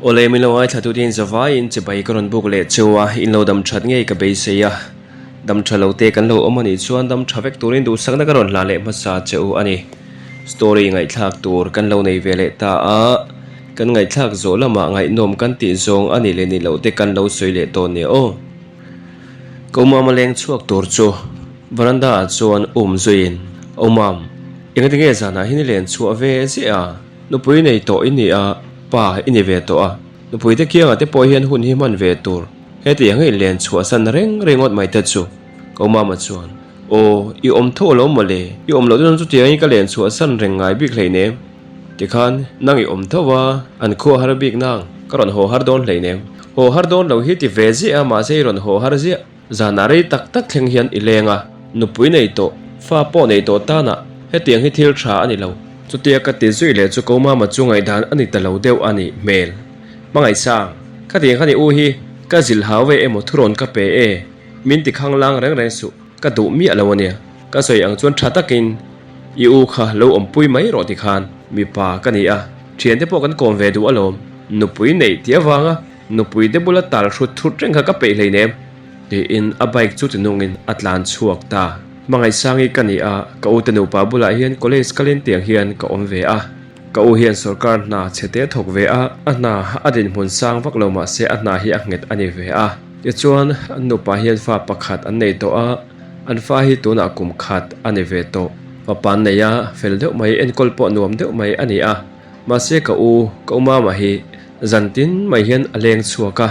Awle min lo ngaithla tute in zavaiin chibai ka rawn buk leh cheu a, in lo dam that ngei ka beisei a, dam tha lo te kan lo awm anih chuan dam tha vek turin duhsakna ka rawn hlah leh hmasa che u a ni. Story ngaihthlak tur kan lo nei ve leh ta a, kan ngaihthlak zawh lamah ngaihnawm kan tih zawng a nih leh nih loh te kan lo sawi leh dawn nia aw. Ko Mama leng chhuak tur chu veranda ah chuan um zuiin, Aw Mam, engati nge zanah hian i len chhuah ve ziah a? Nupui nei tawh i ni a, pa i ni ve tawh a, nupui te kiangah te pawh hian hun hi hman ve tur, heti ang i len chhuah san reng ringawt mai te chu. Ko Mama chuan, Aw, i awm tho alawm mawle, i awm loh chuan chutiangin ka len chhuah san reng ngai bik hleinem. Tikhan, nang i awm tho a, an khua har bik nang, ka rawn haw har dawn hleinem. Haw har dawn lo hi ti ve ziah a, mahse i rawn haw har ziah. Zanah rei tak tak thleng hian i leng a, nupui nei tawh, fa pawh nei tawh tanah hetiang hi thil tha a ni lo. Chutia ka ti zui leh chu ko mama chu ngaihdan a ni ta lo deuh a nih hmel. Hmangaihsang, khatiang khan i u hi ka zilh hau ve emaw thurawn ka pe e, min ti khanglang reng reng suh, ka duh miah lo a nia. Ka sawi ang chuan tha takin i u kha lo awmpui mai rawh tikhan mipa ka ni a, thiante pawh kan kawm ve duh alawm, nupui neih tih avanga Nupui te bula tal hrut thut reng kha ka peih hleinem tiin a bike chu tinungin a tlan chhuak ta. Hmangaihsangi ka ni a, ka u te nupa bulah hian college kalin tiang hian ka awm ve a. Ka u hian sorkar hna chhe te thawk ve a, a hna a dinhmun sang vak lo mah se a hna hi a nghet a ni ve a. Tichuan, an nupa hian fa pakhat an nei tawh a, an fa hi tunah kum khat a ni ve tawh. Fapa an nei a, fel deuh mai, enkawl pawh nuam deuh mai a ni a. Mahse ka u, ka u mama hi Zan tin mai hian a leng chhuak a,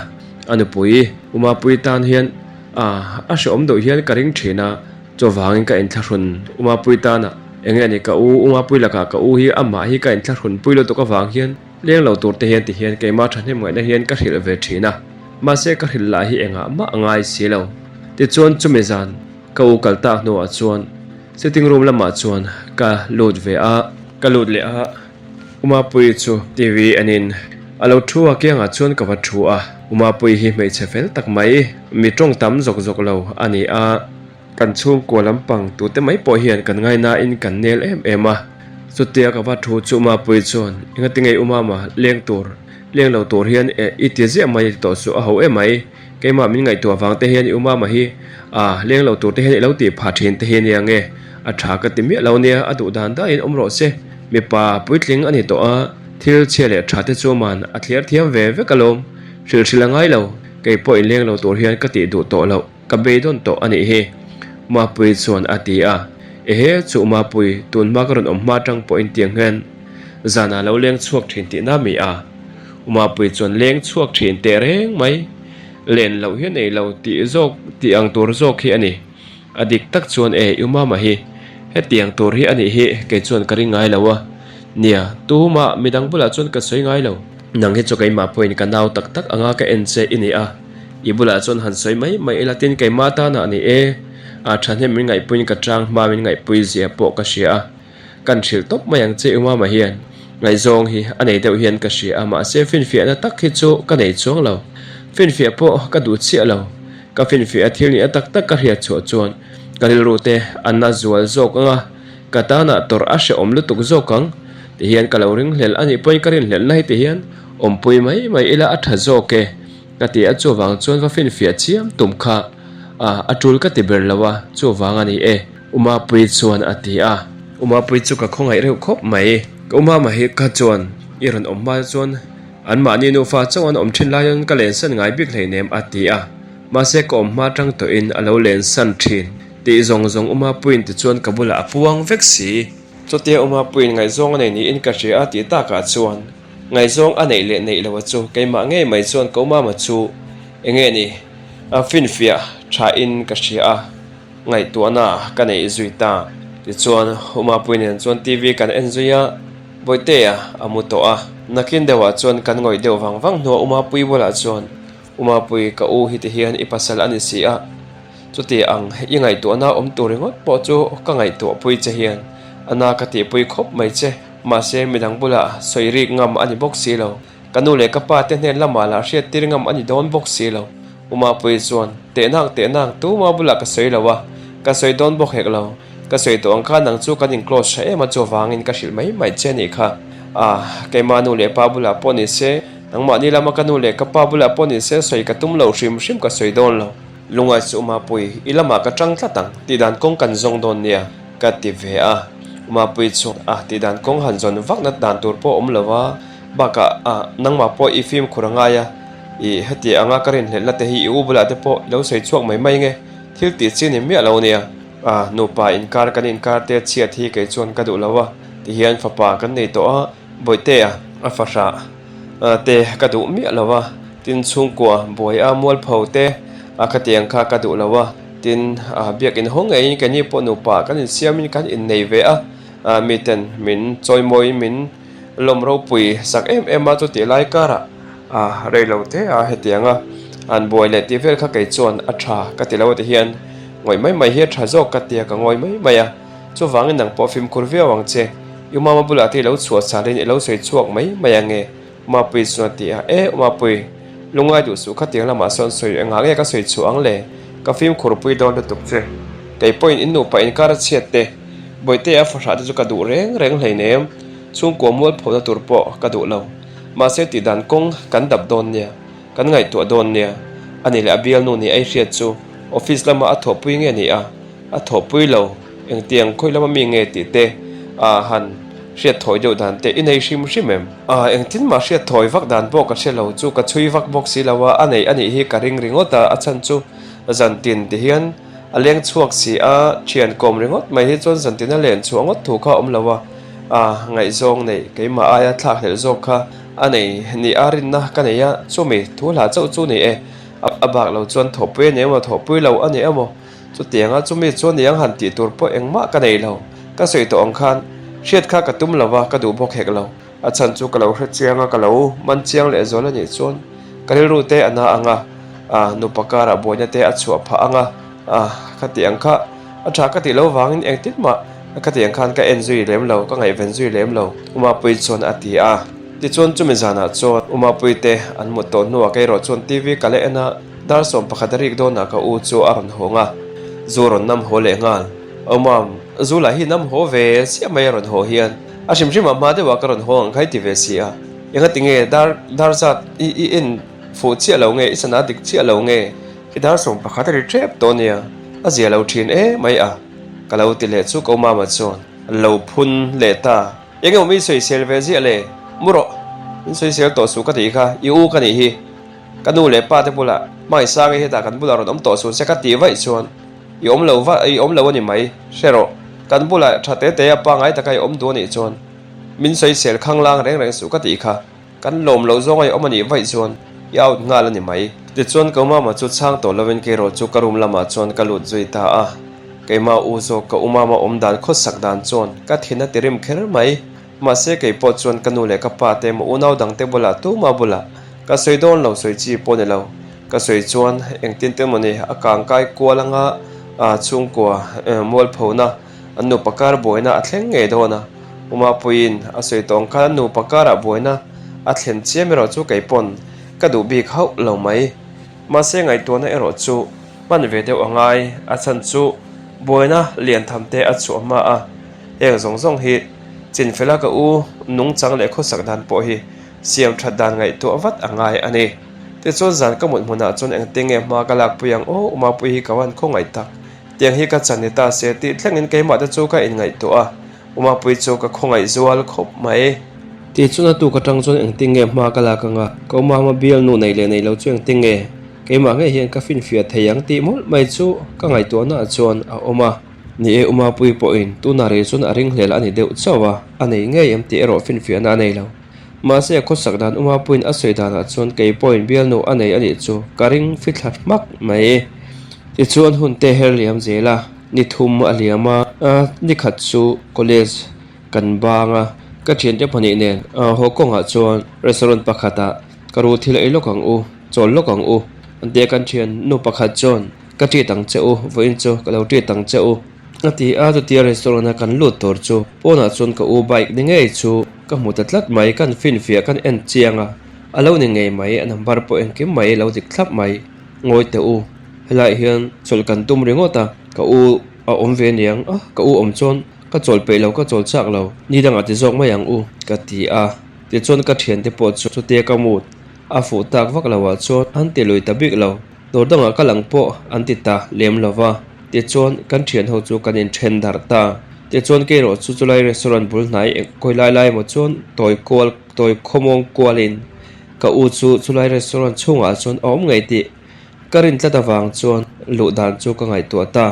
a nupui Umapui tan hian a a hrehawm deuh hian ka ring thin a, chuvangin ka inthlahrun Umapui tana eng nge ni ka u Umapui lakah ka u hi amah hi ka inthlahrun pui lutuk avang hian leng lo tur te hian ti hian keimah thahnem ngaihna hian ka hrilh ve thin a, mahse ka hrilh lah hi engah mah a ngai si lo. Tichuan chumi zan ka u kal tak hnuah chuan sitting room lamah chuan ka lut ve a, ka lut leh a. Umapuii chu TV enin a lo thu a, kiangah chuan ka va thu a. Umapuii hi hmeichhe fel tak mai, mi tawng tam zawk zawk lo a ni a. Kan chhungkua lampang tute mai pawh hian kan ngainain kan nel em em a. Chutia ka va thu chu Umapuii chuan, Engati ngei Umama, leng tur, leng lo tur hian e i ti ziah mai a ti tawh suh a ho em mai. Keimah min ngaihtuah vang te hian i Umama hi a leng lo tur te hian i lo tih phah thin te hi ania nge? A tha ka ti miah lo nia, a duh dan dahin awm rawh se. Mipa puitling a ni tawh a, thil chhia leh tha te chu man a thliar thiam ve vek alawm. Hrilh hrilh a ngai lo, kei pawh inleng lo tur hian ka tih duh tawh loh, ka beidawn tawh a nih hi. Mapui chuan a ti a, Ehe, chu Mapui, tun hma ka rawn awm hma atang pawh intiang hian zanah lo leng chhuak thin tihna mi a? Mapui chuan leng chhuak thin teh reng mai, len loh hi a nei lo tih zawk tih ang tur zawk hi a ni. A dik tak chuan e, U Mama hi hetiang tur hi a nih hi kei chuan ka ring ngai lo a. Nia, tuhumah midang bulah chuan ka sawi ngai lo. Nang hi chu keimah pawhin ka nau tak tak anga ka en che i ni a, i bulah chuan han sawi mai mai ila tin keimah tanah a ni e. A thahnem min ngaihpuiin ka chang hma min ngaihpui zia pawh ka hria a. Kan hrilh tawp mai ang che U Mama hian ngaihzawng hi a nei deuh hian ka hria a, mahse finfiahna tak hi chu ka nei chuang lo. Finfiah pawh ka duh chiah lo. Ka finfiah a thil nih a tak tak ka hriat chhuah chuan ka rilru te a na zual zawk ang a, ka tanah tawrh a hrehawm lutuk zawk ang ti hian ka lo ringhlel a nih pawhin ka rinhlelhna hi ti hian awmpui mai mai ila a tha zawk e ka ti a, chuvang chuan va finfiah chiam tum kha a a tul ka ti ber lo a, chuvang a ni e Umapui chuan a ti a. Umapui chu ka khawngaih reuh khawp mai, ka Umama hi kha chuan i rawn awm hma chuan Anmahni nufa chauh an awm thin laiin ka lensan ngai bik hleinem a ti a, mahse ka awm hma tang tawhin a lo lensan thin tih zawng zawng Umapuiin tichuan ka bulah a puang vek si. Chutia Umapuiin ngaihzawng a nei niin ka hria a tih takah chuan ngaihzawng a neih leh neih loh a chu keimah ngei mai chuan ka Umama chu enge ni a finfiah thain ka hria a, ngaihtuahna ka neih zui ta. Tichuan Umapui nen chuan TV kan en zui a. Bawihtea a mu tawh a, nakin deuhah chuan kan ngawih deuh vang vang hnuah Umapui bulah chuan, Umapui, ka u hi ti hian i pasal a ni si a, chuti ang i ngaihtuahna awm tur ringawt pawh chu ka ngaihtuahpui che hian a na ka tihpui khawp mai che, mahse midang bulah sawi rik ngam a ni bawk si lo, ka nu leh ka pa te hnen lamah lah hriattir ngam a ni dawn bawk si lo. Umapui chuan, Tehnang tehnang, tuma bulah ka sawi lo a, ka sawi dawn bawk hek lo. Ka sawi tawh ang kha nang chu kan in close tha em a chuvangin ka hrilh mai mai che a nih kha. Ah, keimah nu leh pa bulah pawh ni se, Nangmahni lama ka nu leh ka pa bulah pawh ni se sawi ka tum lo hrim hrim ka sawi dawn lo. Lungai chu Umapui, i lamah ka tang tlat ang, tihdan kawng kan zawng dawn nia, ka ti ve a. Umapui chu a tihdan kawng han zawn vak nat dan tur pawh a awm lo a, bakah a nangmah pawh i fimkhur a ngai a, i heti anga ka rinhlelhna te hi i u bulah te pawh i lo sawi chhuak mai mai nge, thil tih chi ni miah lo nia. A nupa inkar kan inkar te chhiat hi kei chuan ka duh lo a, tihian fapa kan nei tawh a, Bawihtea a fahrah te ka duh miah lo a, tin chhungkua buai a mualpho te a khatiang kha ka duh lo a, tin biakin haw ngeiin keini pawh nupa kan insiamin kan innei ve a, miten min chawimawiin min lawm ropui sak em em a, chutih lai karah rei lo te a hetianga an buai leh tih vel kha kei chuan a tha ka ti lo a ti hian ngawih mai mai hi a tha zawk ka tia ka ngawi mai mai a. Chuvangin nang pawh fimkhur viau ang che. I mama bulah te i lo chhuah salin i lo sawi chhuak mai mai ang e. Mapui chuan a ti a, E Mapui, lungngai duh suh khatiang lamah sawn sawi engah nge ka sawi chhuah ang le? Ka fimkhur pui dawn lutuk che. Kei pawhin in nupa inkar a chhiat te, Bawihte a fahrah te chu ka duh reng reng hleinem. Chhungkua mualphona tur pawh ka duh lo. Mahse tihdan kawng kan dap dawn nia, kan ngaihtuah dawn nia. Ani leh a bialnu nih a i hriat chu office lama a thawhpui nge ni a? A thawhpui lo, engtiang khawi lama mi nge tih te a han hriat thawi deuh dan te i nei hrim hrim em? A, engtin mah hriat thawi vak dan pawh ka hre lo chu ka chhui vak bawk si lo a, a neih a nih hi ka ring ringawt a, a chhan chu zantin ti hian a leng chhuak si a, thian kawm ringawt mai hi chuan zantin a len chhuah ngawt thu kha a awm lo a, a ngaihzawng neih keimah aia thlak hlelh zawk kha a nei ni a rinna ka nei a, chumi thu hla chauh chu ni e, a bak lo chuan thawhpui a ni emaw thawhpui lo a ni emaw. Chutianga chumi chuan niang han tih tur pawh engmah ka nei lo. Ka sawi tawh ang khan hriat kha ka tum lo va, ka duh bawk hek lo. A chhan chu ka lo hre chiang a, ka lo man chiang leh zual a nih chuan ka rilru te a na ang a, a nupa karah buaina te a chhuah phah ang a, a ka tih ang kha a tha ka tih lo vangin engtin mah ka tih ang khan ka en zui lem lo, ka ngaihven zui lem lo, Umapui chuan a ti a. Tichuan chumi zanah chuan Umapui te an mut tawh hnuah kei erawh chuan TV ka la en a, Dar 11 a rik dawnah ka u chu a rawn hawng a, zu rawn nam haw leh nghal. Aw mam, zu lah hi nam haw ve chiah mai a rawn haw hian. A hrim hrim ah hma deuhah ka rawn haw ang kha i ti ve si a. Engati nge dar dar zat i i en fuh chiah lo nge, i sana dik chiah lo nge? I dar 11 a ri tep tawh nia, a zia lo thin e mai a, ka lo ti leh chu ka u mama chuan a lo phun leh ta. Eng emaw mi sawisel ve ziah le? Mu rawh, min sawisel tawh suh ka tih kha, i u ka nih hi. Ka nu leh pa te bulah Hmangaihsanga hetah kan bulah rawn awm tawh suh se ka tih vaih chuan i awm lo va i awm lo a ni mai, hre rawh. Kan bulah tha te te a pangngai taka i awm duh a nih chuan min sawisel khanglang reng reng suh ka tih kha kan lawm loh zawnga i awm a nih vaih chuan i out nghal a ni mai. Tichuan ka mama chu chhang tawh lovin keirawh chu ka room lamah chuan ka lut zui ta a, keimah u zawk ka u mama awm dan khawsak dan chuan ka thin a ti rim kher mai. Mahse kei pawh chuan ka nu leh ka pa te maw unau dangte bulah tuma bulah ka sawi dawn lo sawi chi pawh ni lo. Ka sawi chuan engtin te mawni a kang kai kual anga chhungkua mualphona an nupa kar buaina a thleng ngei dawn a. Umapuiin a sawi tawng khan an nupa karah buaina a thlen chiam erawh chu kei pawn ka duh bik hauh lo mai. Mahse ngaihtuahna erawh chu hman ve deuh a ngai a chhan chu buaina lian tham te a chhuah hma a. Heng zawng zawng hi chinfela ka u nungchang leh khawsak dan pawh hi siam that dan ngaihtuah vat a ngai a ni. Tichuan zan ka mut hmunah chuan engtin nge hma ka lakpui ang aw Umapui hi ka van khawngaih tak. Tiang hi ka chan ni ta se tih thlengin keimah te chu ka inngaihtuah a, Umapui chu ka khawngaih zual khawp mai. Tichuan a tuk atang chuan engtin nge hma ka lak anga ka Umama bialnu nei leh nei lo chu engtin nge keimah ngei hian ka finfiah thei ang tih mawlh mai chu ka ngaihtuahnaah chuan a awm a. Ni e, Umapui pawhin tunah rei chuan a ringhlel a ni deuh chauh a, a nei ngei em tih erawh finfiahna a nei lo. Mahse a khawsak dan Umapuiin a sawi danah chuan kei pawhin bialnu a nei a nih chu ka ring fithla hmak mai. Tichuan hun te her liam zel a, ni thum a liam a, ni khat chu college kan bang a, ka thiante pahnih nen haw kawngah chuan restaurant pakhatah ka ru thil ei lawk ang u, chawl lawk ang u an ti a, kan thian nu pakhat chuan Ka treat ang che u, vawiin chu ka lo treat ang che u. A ti a, chutia restaurant a kan lut tur chu pawnah chuan ka u bike ni ngei chu ka hmu ta tlat mai, kan finfiah kan en chiang a, a lo ni ngei mai, a number pawh engkim mai lo dik thlap mai, ngawi teh u, helaiah hian chawlh kan tum ringawt a, ka u a awm ve aniang a, ka u awm chuan ka chawlh peih lo, ka chawlh chak lo, ni dangah ti zawk mai ang u ka ti a, tichuan ka thiante pawh chu chutia ka mut. A fuh tak vak lo ah chuan an ti lui ta bik lo. Dawr dangah kal ang pawh an ti ta lem lo va. Tichuan kan thian ho chu kan inthen darh ta. Tichuan kei erawh chu chulai restaurant bul hnai kawi lai lai emaw chuan tawi kual tawi khawmawng kualin ka u chu chulai restaurant chhungah chuan a awm ngei tih Ka rin tlat avang chuan luh dan chu ka ngaihtuah ta.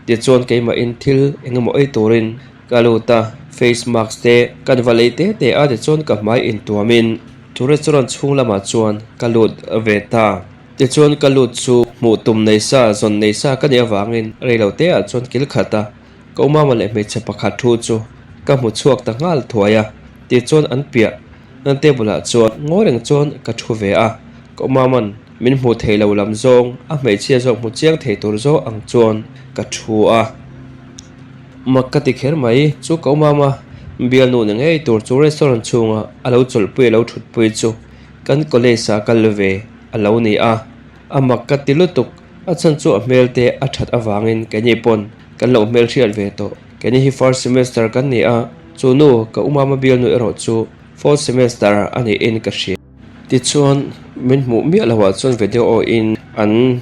Tichuan keimahin thil eng emaw ei turin ka lut a, face mask te kan va lei te te a tichuan ka hmai intuamin chu restaurant chhung lamah chuan ka lut ve ta. Tichuan ka lut chu hmuh tum nei sa, zawn nei sa ka nih avangin reilo te ah chuan kil khat a, ka umama leh hmeichhe pakhat thu chu ka hmu chhuak ta nghal thuai a, tichuan an piah Nan table ah chuan ngawi reng chuan ka thu ve a, ka umaman min hmuh thei lo lam zawng a hmeichhia zawk hmu chiang thei tur zawk ang chuan ka thu a. Mak ka ti kher mai, chu ka umama bialnu ni ngei tur chu restaurant chhunga a lo chawlhpui a lo thutpui chu kan college ah kal ve a lo ni a, a mak ka ti lutuk, a chhan chu a hmel te a that avangin keini pawn kan lo hmelhriat ve tawh. Keini hi first semester kan ni a, chu nu ka umama bialnu erawh chu fourth semester a niin ka hria. Tichuan, min hmuh miah loh ah chuan video aw in an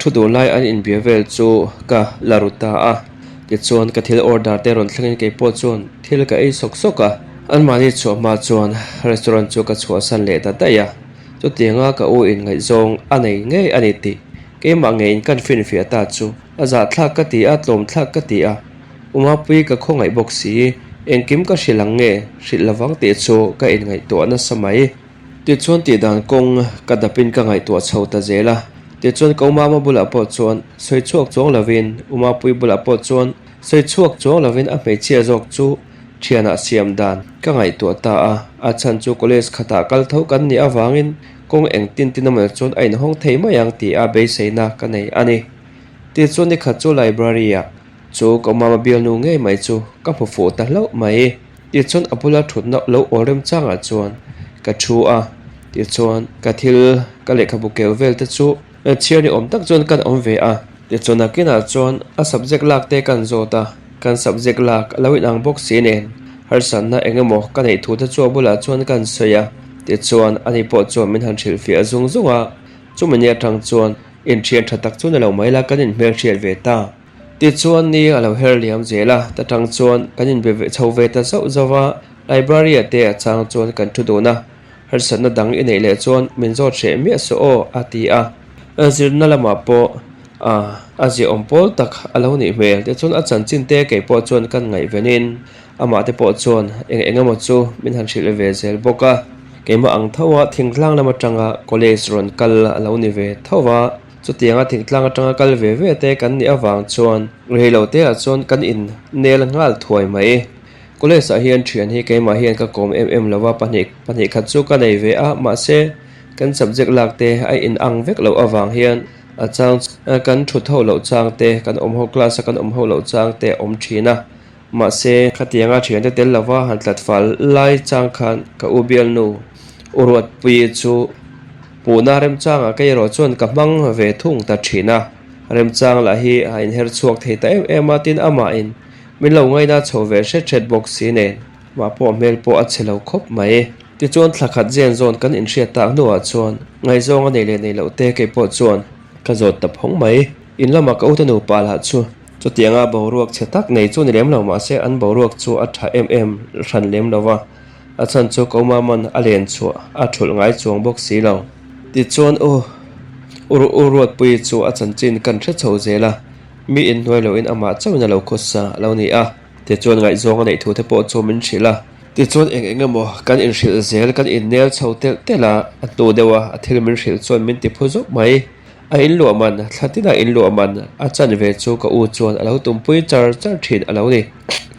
thu duh lai an inbia vel chu ka la ru ta a. Tichuan, ka thil order te rawn thlengin kei pawh chuan thil ka ei sawk sawk a. Anmahni chhuah hma chuan restaurant chu ka chhuahsan leh ta daih a. Chutianga ka u in ngaihzawng a nei ngei a ni tih Keimah ngeiin kan finfiah ta chu a zahthlak ka ti a, tlawmthlak ka ti a, Umapui ka khawngaih bawk si, engkim ka hrilh ang nge, hrilh lovang tih chu ka inngaihtuah nasa mai. Tichuan tihdan kawng ka dapin ka ngaihtuah chho ta zel a, tichuan ka Umama bulah pawh chuan sawi chhuak chuang lovin, Umapui bulah pawh chuan sawi chhuak chuang lovin a hmeichhia zawk chu thianah siam dan ka ngaihtuah ta a, a chhan chu college khatah kal tho kan nih avangin Kawng engtin tin emaw chuan a inhawng thei mai ang tih a beiseina ka nei a ni. Tichuan ni khat chu library ah chu ka mama bialnu ngei mai chu ka hmu fuh ta hlauh mai. Tichuan a bula thutna lo awl remchangah chuan ka thu a, tichuan ka thil ka lehkhabu keu vel te chu chhiar ni awm tak chuan kan awm ve a. Tichuan nakinah chuan a subject lak te kan zawt a, kan subject lak a lo inang bawk si nen harsatna eng emaw ka neih thu te chu a bulah chuan kan sawi a. Tichuan, ani pawh chuan min han hrilhfiah zung zung a, chumi ni atang chuan inthian tha tak chu ni lo mai la kan inhmelhriat ve ta. Tichuan, ni a lo her liam zel a, ta tang chuan kan inbe ve chho ve ta zauh zauh a, library ah te a chang chuan kan thu dun a, harsatna dang i neih leh chuan min zawt hreh miah suh aw a ti a. Zirna lamah pawh a ziaawm pawl tak a lo nih hmel, tichuan a chanchin te kei pawh chuan kan ngaihvenin Amah te pawh chuan eng eng emaw chu min han hrilh ve zel bawk a, keimah ang tho a thingtlang lam atanga college rawn kal a lo ni ve tho va, chutianga thingtlang atanga kal ve ve te kan nih avang chuan reilo te ah chuan kan in nel nghal thuai mai. College ah hian thian hi keimah hian ka kawm em em lo va, pahnih pahnih khat chu ka nei ve a, mahse kan subject lak te a in ang vek loh avang hian a chang kan thut ho loh chang te, kan awm ho class a kan awm ho loh chang te a awm thin a. Mahse, khatianga thiante tel lova han tlat fal lai chang khan ka u bialnu U Ruatpuii chu puhna remchangah kei erawh chuan ka hmang ve thung ta thin a. Remchang lah hi a inher chhuak thei ta em em a, tin amahin min lo ngaina chho ve hret hret bawk si nen mah pawh hmel pawh a chhe lo khawp mai. Tichuan thla khat zen zawn kan inhriat tak hnuah chuan ngaihzawng a nei leh nei loh te kei pawh chuan ka zawt ta phawng mai. In lamah ka ute nupa lah chu Chutianga boruak chhe tak nei chu ni lem lo mahse an boruak chu a tha em em hran lem lo va, a chhan chu Komaman a len chhuah a thulh ngai chuang bawk si lo. Tichuan u U Ruatpuii chu a chanchin kan hre chho zel a, mi inhnuai loin amah chauhin a lo khawsa a lo ni a, tichuan ngaihzawng a neih thu te pawh chu min hrilh a. Tichuan eng eng emaw kan inhrilh zel kan innel chho telh telh a, a hnu deuha a thil min hrilh chuan min ti phu zawk mai. A inluah man, thla tina inluah man a chan ve chu ka u chuan a lo tumpui char char thin a lo ni.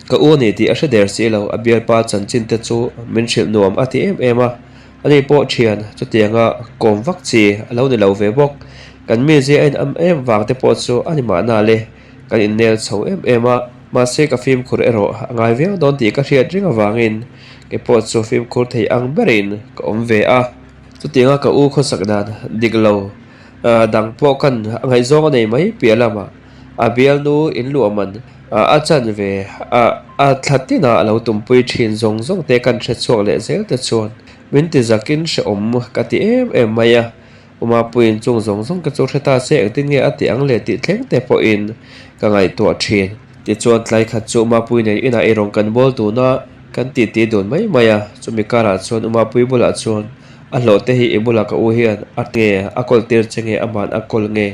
Ka u ni tih a hre der si lo, a bialpa chanchin te chu min hrilh nuam a ti em em a, ani pawh thian chutianga kawm vak chi a lo ni lo ve bawk. Kan mizia a inam em vang te pawh chu a ni mahna le, kan innel chho em em a, mahse ka fimkhur erawh a ngai viau dawn tih ka hriat reng avangin kei pawh chu fimkhur thei ang berin ka awm ve a. Chutianga ka u khawsak dan dik lo dang pawh kan ngaihzawng a nei mai piah lamah a bialnu in luah man a chan ve a thla tina a lo tumpui thin zawng zawng te kan hre chhuak leh zel te chuan. Min ti zakin hrehawm ka ti em em mai a. Umapuiin chung zawng zawng te chu hre ta se engtin nge a tih ang le tih thleng te pawhin ka ngaihtuah thin. Tichuan tlai khat chu Umapui nen inah eirawng kan bawl dun a, kan titi dun mai mai a. Chumi karah chuan Umapui bulah chuan a hlawh te hi i bulah ka u hian a nge a kawl tir che nge aman a kawl nge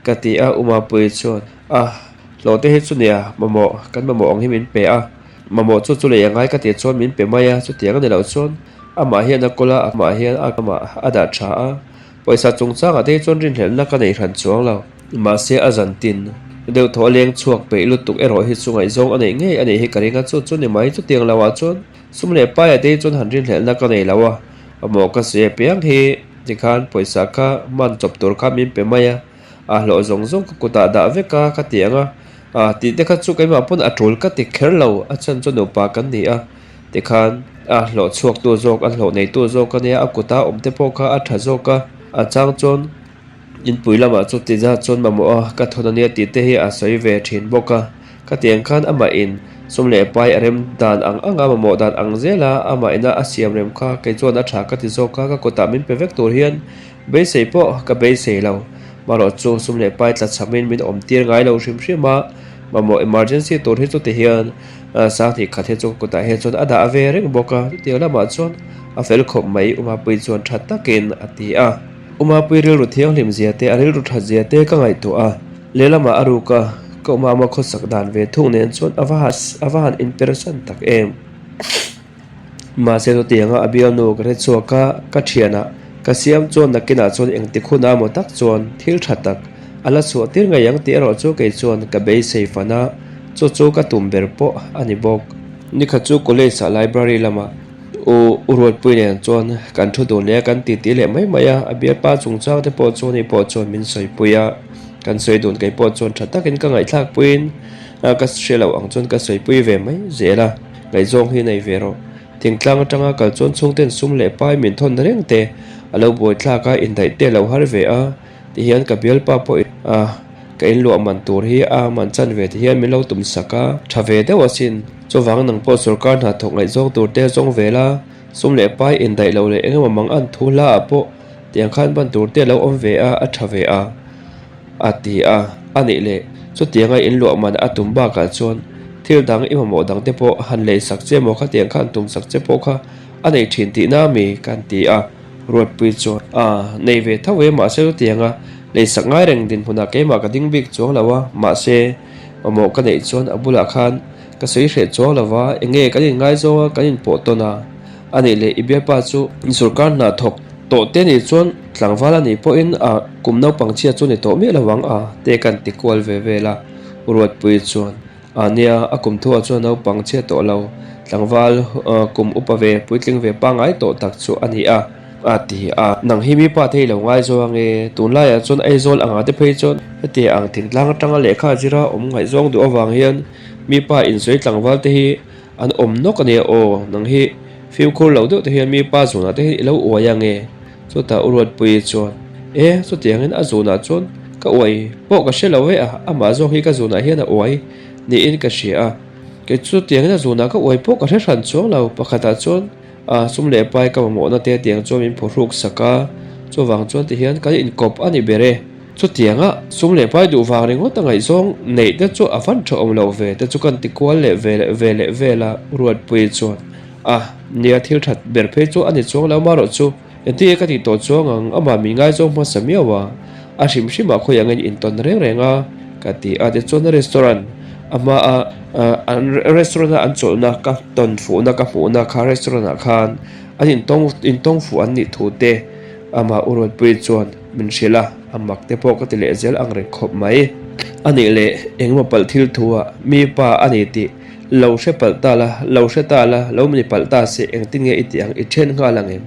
ka ti a Umapui chuan a hlawh te hi chu nia mamawh kan mamawh ang hi min pe a mamawh chu chu lei a ngai ka tih chuan min pe mai a chutiang a ni loh chuan Amah hian a kawl a, amah hian a amah a dah tha a, pawisa chungchangah te hi chuan rinhlelhna ka nei hran chuang lo. Mahse a zan tin deuh thaw a leng chhuak peih lutuk erawh hi chu ngaihzawng a neih ngei a nih hi ka ring a, chu chu ni mai chutiang lo ah chuan sum leh paia te hi chuan han rinhlelhna ka nei lo a, mamawh ka sawi apiang hi tikhan pawisa kha hman chawp tur kha min pe mai a, a hlawh zawng zawng ka kutah dah vek a ka ti ang a, ah tih te kha chu keimah pawn a tul ka ti kher lo, a chhan chu nupa kan ni a. Tikhan a hlawh chhuaktu zawk, a hlawh neitu zawk a nia, a kuta awm te pawh kha a tha zawk a, a chang chuan inpui lamah chu ti zat chuan mamawh a, ka thawn a nia tih te hi a sawi ve thin bawk a. Ka ti ang khan amah in sum leh pai a rem dan ang ang a, mamawh dan ang zel a, amah ina a siam rem kha kei chuan a tha ka ti zawk a, ka kutah min pe vek tur hian beisei pawh ka beisei lo. Marawh chu sum leh pai tlachhamin min awm tir ngai lo hrim hrim a, mamawh emergency tur hi chuti hian Sanghnih khat hi chu ka kutah hian chuan a dah ve reng bawk a, chutiang lamah chuan a fel khawp mai Umapui chuan tha takin a ti a. Umapui rilru thianghlim zia te, a rilru that zia te ka ngaihtuah a, lehlamah a ruk a, ka umama khawsak dan ve thung nen chuan a va a va han inpersan tak em. Mahse chutianga a bialnu ka hre chhuak a, ka thianah ka siam chuan nakinah chuan engtik hun a maw tak chuan thil tha tak a la chhuah tir ngei ang tih erawh chu kei chuan ka beisei fan a, chu chu ka tum ber pawh a ni bawk. Nikhat chu college ah library lamah u u Ruatpui nen chuan kan thu dun leh a, kan titi leh mai mai a, a bialpa chungchang te pawh chuan hei pawh chuan min sawipui a, kan sawi dun kei pawh chuan tha takin ka ngaihthlak puiin ka hre loh ang chuan ka sawipui ve mai zel a. Ngaihzawng hi nei ve rawh. Thingtlang atanga kal chuan chhungten sum leh pai min thawn reng te a lo buai thlak a, indaih te a lo har ve a ti hian ka bialpa pawh a ka inluah man tur hi a man chan ve ti hian min lo tum sak a, tha ve deuh asin. Chuvang nang pawh sorkar hna thawk ngaihzawng tur te zawng ve la, sum leh pai indaih lo leh engemaw mang an thu hla ah pawh tiang khan ban tur te a lo awm ve a, a tha ve a. A ti a, a nih leh chutianga in luah man a tum bakah chuan thil dang i mamawh dang te pawh han lei sak che maw khatiang khan tum sak che pawh kha a nei thin tihna a mi kan ti a, Ruatpui chuan a nei ve tho e mahse chutianga lei sak ngai reng dinhmunah keimah ka ding bik chuang lo a, mahse mamawh ka neih chuan a bulah khan ka sawi hreh chuang lo va, enge kan inngaizawng a kan inpawh tawn a. A nih leh i bialpa chu sorkar hna thawk tawh te nih chuan tlangval a nih pawhin a kum naupang chhia chu ni tawh miah lo ang a te kan ti kual ve vel a. Ruatpui chuan a nia a kum thuah chuan naupang chhia tawh lo tlangval kum upa ve puitling ve pangngai tawh tak chu a ni a a ti a. Nang hi mi pa te i lo ngaizawng ange tunlaiah chuan Aizawl angah te phei chuan heti ang thingtlang atanga lehkha zira awm ngaihzawng duh avang hian mi pa insawi tlangval te hi An awm nawk a nia aw, nang hi fimkhur loh deuh te hian mi pa zunah te hian i lo uai ang e. Chutah U Ruatpuii chuan, E, chutiangin a zunah chuan ka uai pawh ka hre lo e a, amah zawk hi ka zunah hian a uai niin ka hria a. Kei chutiangin a zunah ka uai pawh ka hre hran chuang lo, pakhatah chuan a sum leh pai ka mamawhna te tiang chuan min phuhruk sak a, chuvang chuan tihian kan inkawp a ni ber e. Chutianga sum leh pai duh vang ringawt a ngaihzawng neih te chu a van tha awm lo ve te chu kan ti kual leh ve leh ve leh vel a, Ruatpuii chuan a nia thil that ber phei chu a ni chuang lo marawh chu engtin nge ka tih tawh chuang ang amah min ngaizawng hmasa miau a, a hrim hrim ah khawi angin intawn reng reng a ka ti a tichuan restaurant a hma a an restaurant a an chawlhna ka tawn fuhna ka hmuhna kha restaurant ah khan an intawng intawng fuh an nih thu te amah u Ruatpuii chuan Min hrilh a, a mak te pawh ka ti leh zel ang reng khawp mai. A nih leh engemaw palh thil thu ah mi pa a ni tih lo hre palh ta la, lo hre ta la, lo ni palh ta se engtin nge i tih ang, i then nghal ang em?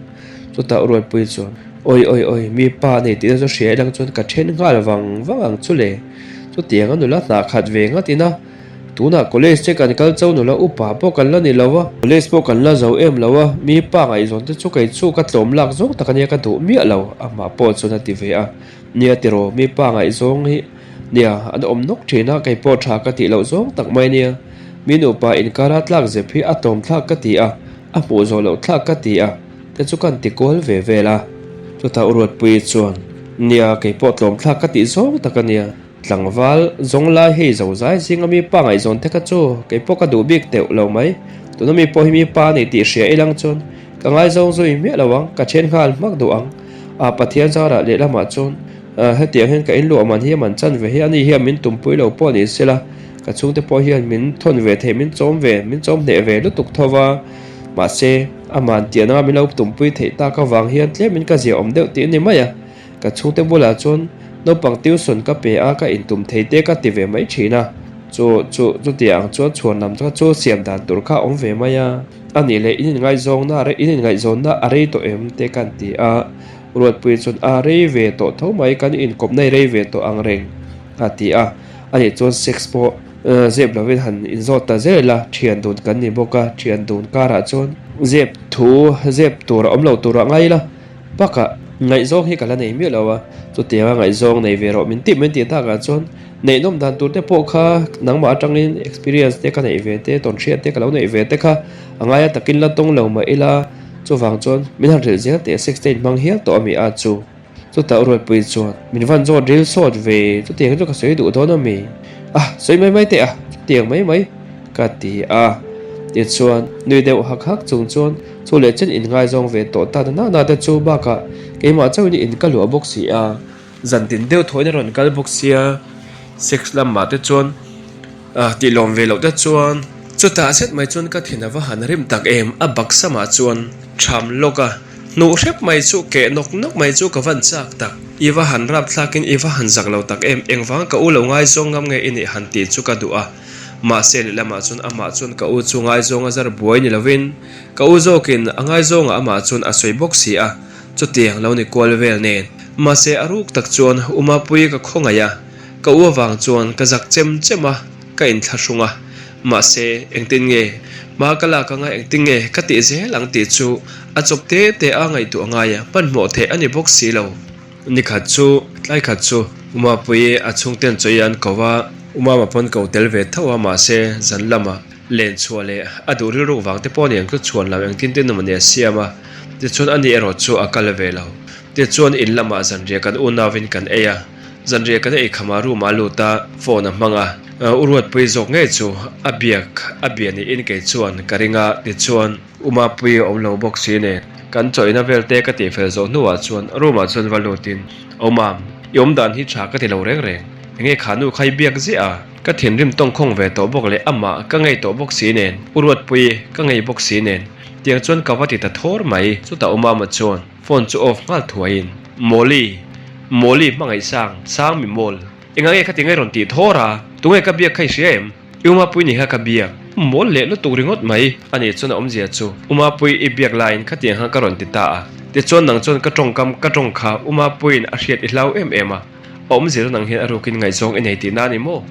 Chutah Ruatpui chuan, Awi awi awi, mi pa a ni tih na chu hria ilang chuan ka then nghal vang vang ang chu le. Chutiang a nula hnah khat ve ngat ina. Tunah college te kan kal cho nula upa pawh kan la ni lo a, college pawh kan la zo em lo a, mi pa ngaihzawn te chu kei chu ka tlawm lak zawng tak ania ka duh miah lo, amah pawh chuan a ti ve a, nia tiraw mi pa ngaihzawng hi nia an awm nawk thin a, kei pawh tha ka tih loh zawng tak mai nia, mi nupa inkara tlak zep hi a tlawm thlak ka ti a, a hmuh zawh loh thlak ka ti a. te chu kan ti kual ve vel a. Chutah U Ruatpuii chuan, Nia, kei pawh tlawmthlak ka tih zawng tak a nia. Tlangval zawng lai hei zo zai zinga mi pa ngaihzawn te kha chu kei pawh ka duh bik teuh lo mai. Tuna mi pawh hi mi pa a ni tih hria ilang chuan ka ngaizawng zui miah lo ang, ka then nghal hmak duh ang. A Pathian zarah lehlamah chuan hetiang hian ka inluah man hi a man chan ve hi a ni hian min tumpui lo pawh ni sela ka chhungte pawh hian min thawn ve thei, min chawm ve, min chawm hneh ve lutuk tho va. Mahse, aman tih anga min lo tumpui theih tak avang hian tlemin ka zia awm deuh tih a ni mai a. Ka chhungte bulah chuan naupang tuition ka pe a, ka intum thei te ka ti ve mai thin a. Chu chu chutiang ang chuan chhuan lam kha chu siam dan tur kha a awm ve mai a. A nih leh in inngaihzawnna a in inngaihzawnna a rei tawh em te kan ti a. Ruatpui chuan a rei ve tawh tho mai, kan inkawpna i rei ve tawh ang reng a ti a. A nih chuan sex pawh zep lovin han inzawt ta zel ila, thian dun kan ni bawk a, thian dun karah chuan zep thu zep tur a awm lo tur a ngai ila. Bakah, ngaihzawng hi ka la nei miah lo a, chutianga ngaihzawng nei ve rawh min tih min tih takah chuan neihnawm dan tur te pawh kha nangmah atangin experience te ka neih ve te, tawnhriat te ka lo neih ve te kha a ngaia takin la tawng lo mah ila, chuvang chuan min han hrilh zel teh sex te inhmang hial tawh a mi a chu. Chutah Ruatpui chuan min van zawt ril sawt ve, chutiang chu ka sawi duh dawn a mi? A, sawi mai mai teh a, chutiang mai mai ka ti a. Tichuan, nui deuh hak hak chung chuan Chu leh chen in ngaizawng ve tawh ta na na te chu bakah keimah chauhin in ka luah bawk si a. Zan tin deuh thawiin a rawn kal bawk sia, sex lamah te chuan tih lawm ve loh te chuan chutah zet mai chuan ka thin a va han rim tak em, a baksamah chuan tham lawk a, hnuh hrep mai chu keh nawk nawk mai chu ka van chak tak, i va han rap thlakin i va han zak lo tak em, engvang ka u lo ngaizawng ngam nge i nih han tih chu ka duh a, mahse lehlamah chuan amah chuan ka u chu ngaizawng a zar buai ni lovin. Ka u zawkin a ngaizawngah amah chuan a sawi bawk si a, chutiang lo ni kual vel nen. Mahse a ruk tak chuan U Mapuii ka khawngaih a, ka u avang chuan ka zak chem chem a, ka inthlahrung a. Mahse engtin nge hma ka lak anga engtin nge ka tih zel ang tih chu a chawp te te a ngaihtuah ngai a, hmanhmawh theih a ni bawk si lo. Ni khat chu, tlai khat chu U Mapuii a chhungten chawi an ko a, U Mama pawn ko tel ve tho a mahse zan lamah Len chhuah leh a duh rilruk vang te pawh nen chu chhuan lam engtin te emaw nia siam a, tichuan ani erawh chu a kal ve lo. Tichuan in lamah zanriah kan unauin kan ei a, zanriah kan ei khamah room ah a lut a, phone a hmang a, U Ruatpui zawk ngei chu a biak a bia niin kei chuan ka ring a, tichuan U Mapuii a awm lo bawk si nen kan chawihna vel te ka tihfel zawh hnuah chuan room ah chuan va lutin, Awm a, i awm dan hi tha ka ti lo reng reng, enge kha nu kha i biak ziah a? Ka thinrim tawngkhawng ve tawh bawk leh amah ka ngei tawh bawk si nen, U Ruatpui ka ngei bawk si nen, tiang chuan ka va ti ta thawr mai. Chutah U Mama chuan phone chu off nghal thuaiin, Mawli, Mawli hmangaih sang, sang mi mawl, engah nge khati ngai rawn tih thawr a, tunge ka biak kha i hria em? I U Mapui ni kha ka biak, mawl leh lutuk ringawt mai. Ani chuan a awmzia chu U Mapui i biak laiin khatiang khan ka rawn ti ta a, tichuan nang chuan ka tawngkam ka tawng kha U Mapuiin a hriat i hlau em em a, A awm zir nang hian a rukin ngaihzawng i nei tihna a ni maw?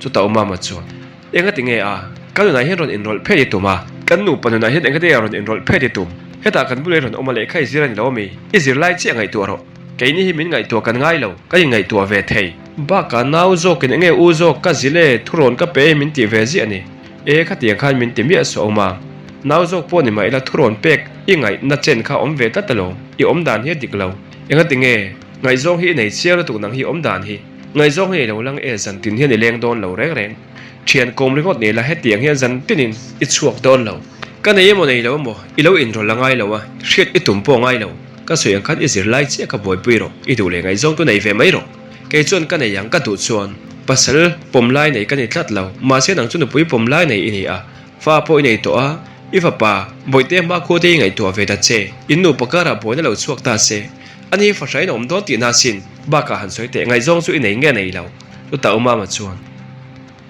Chutah u Mama chuan, Engati nge a? Ka nunah hian rawn inrawlh phet i tum a, kan nupa nunah hian engati nge rawn inrawlh phet i tum? Hetah kan bula i rawn awm a lehkha i zir a ni lo ami? I zir lai chiah ngaihtuah rawh. Keini hi min ngaihtuah kan ngai lo, kan inngaihtuah ve thei. Bakah nau zawkin enge u zawk ka zil e, thurawn ka pe e min tih ve ziah a ni. E, khatiang khan min ti miah suah u Mam. Nau zawk pawh ni mah ila thurawn pek i ngaihna chen kha awm ve tlat alawm. I awm dan hi a dik lo. Engati nge? Ngaihzawng hi i nei chiang lutuk nang hi awm dan hi. Ngaihzawng hi i lo lang e zan tin hian i leng dawn lo reng reng. Thian kawm ringawt ni la hetiang hian zan tinin i chhuak dawn lo. Ka nei emaw nei lo emaw i lo inrawlh a ngai lo a, hriat i tum pawh a ngai lo. Ka sawi ang khan i zir lai chiah ka buaipui rawh, i duh leh ngaihzawng tu nei ve mai rawh. Kei chuan ka nei ang ka duh chuan pasal pawm lai nei ka ni tlat lo, mahse nang chu nupui pawm lai nei i ni a, fa pawh i nei tawh a, i fapa Bawihte hmakhua te i ngaihtuah ve ta che, in nupa karah buaina lo chhuak ta se. A ni fahrain a awm dawn tihna asin, bakah han sawi teh, ngaihzawng chu i nei nge nei lo? Chutah U Mama chuan,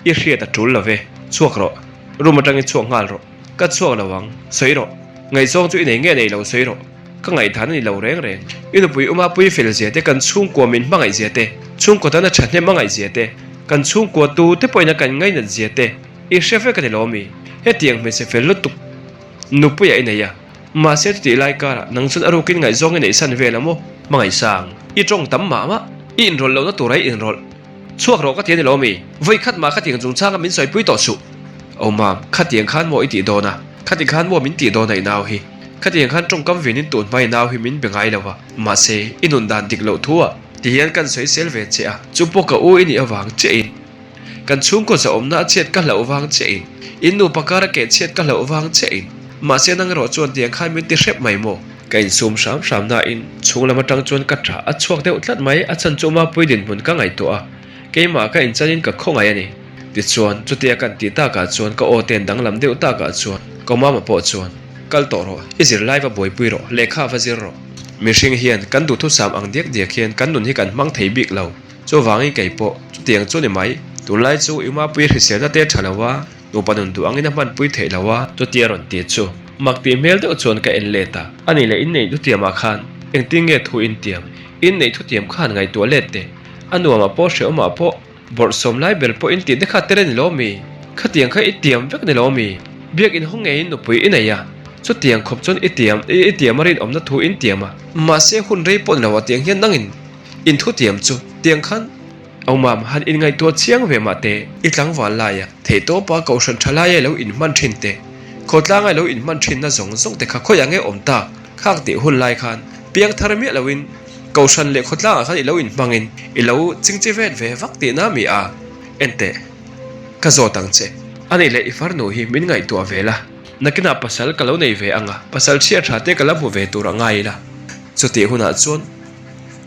I hriat a tul lo ve, chhuak rawh, room atangin chhuak nghal rawh, ka chhuak lo ang, sawi rawh, ngaihzawng chu i nei nge nei lo sawi rawh, ka ngaihdan a ni lo reng reng, i nupui U Mapui fel zia te, kan chhungkua min hmangaih zia te, chhungkaw tana thahnem a ngaih zia te, kan chhungkua tu te pawhin a kan ngainat zia te, i hre vek a ni lo mi? Hetiang hmeichhe fel lutuk nupuiah i nei a. Mahse chutih lai karah nang chuan a rukin ngaihzawng i neihsan vel a maw? Hmangaihsang, i tawng tam mah mah, i inrawlh lohna tura i inrawlh. Chhuak rawh ka ti a ni lo mi? Vawi khat mah khatiang chungchanga min sawipui tawh suh. Aw mam, khatiang khan maw i tih dawn a? Khati khan maw min tih dawn a i nau hi? Khatiang khan tawngkam vinin tun hmai nau hi min be ngai lo a, mahse i nun dan dik loh thu ah ti hian kan sawi sel ve che a, chu pawh ka u i nih avang chiah in kan chhungkaw zahawmna a chhiat ka hlauh vang chiah in, in nupa kar a keh chhiat ka hlauh vang chiah in, mahse nang erawh chuan tiang khan min ti hrep mai maw? Ka insum hram hram nain chhung lam atang chuan ka tha a chhuak deuh tlat mai, a chhan chu Mapui dinhmun ka ngaihtuah a, keimah ka inchanin ka khawngaih a ni. Tichuan, chutia kan tih takah chuan ka aw ten danglam deuh takah chuan ka mama pawh chuan, Kal tawh rawh, i zirlai va buaipui rawh, lehkha va zir rawh. Mihring hian kan duhthusam ang diak diak hian kan nun hi kan hmang thei bik lo. Chuvangin kei pawh chutiang chu ni mai. Tunlai chu i mapui hriselna te tha lo a, nupa nun duh angin a hmanpui theih lo a. Chutia rawn ti chu mak tih hmel deuh chuan ka en let a. Ani leh inneih thutiamah khan engtin nge thu intiam? Inneih thutiam khan ngaihtuah let teh. A nuamah pawh hrehawmah pawh. Bawrhsawm lai ber pawh in tih te kha tel a ni lo mi? Khatiang kha i tiam vek ni lo mi? Biak in hawng ngeiin nupui i nei a, chutiang khawp chuan i tiam i tiam a rinawmna thu in tiam a. Mahse hun rei pawh ni lo a tiang hian nangin in thu tiam chu tiang khan Awmam han inngaihtuah chiang ve mah te, i tlangval laia theihtawpa kohhran tha laia lo inhman thin te, khawtlanga lo inhman thinna zawng zawng te kha khawiah nge awm tak? Khak tih hun lai khan piang thar miah loin Kohhran leh khawtlangah khan i lo inhmangin i lo chingchi vet ve vak tihna mi a? Enteh, ka zawt ang che. A nih leh i farnu hi min ngaihtuah ve la, nakinah pasal ka lo nei ve ang a, pasal chhiat tha te ka la hmu ve tur a ngai ila. Chutih hunah chuan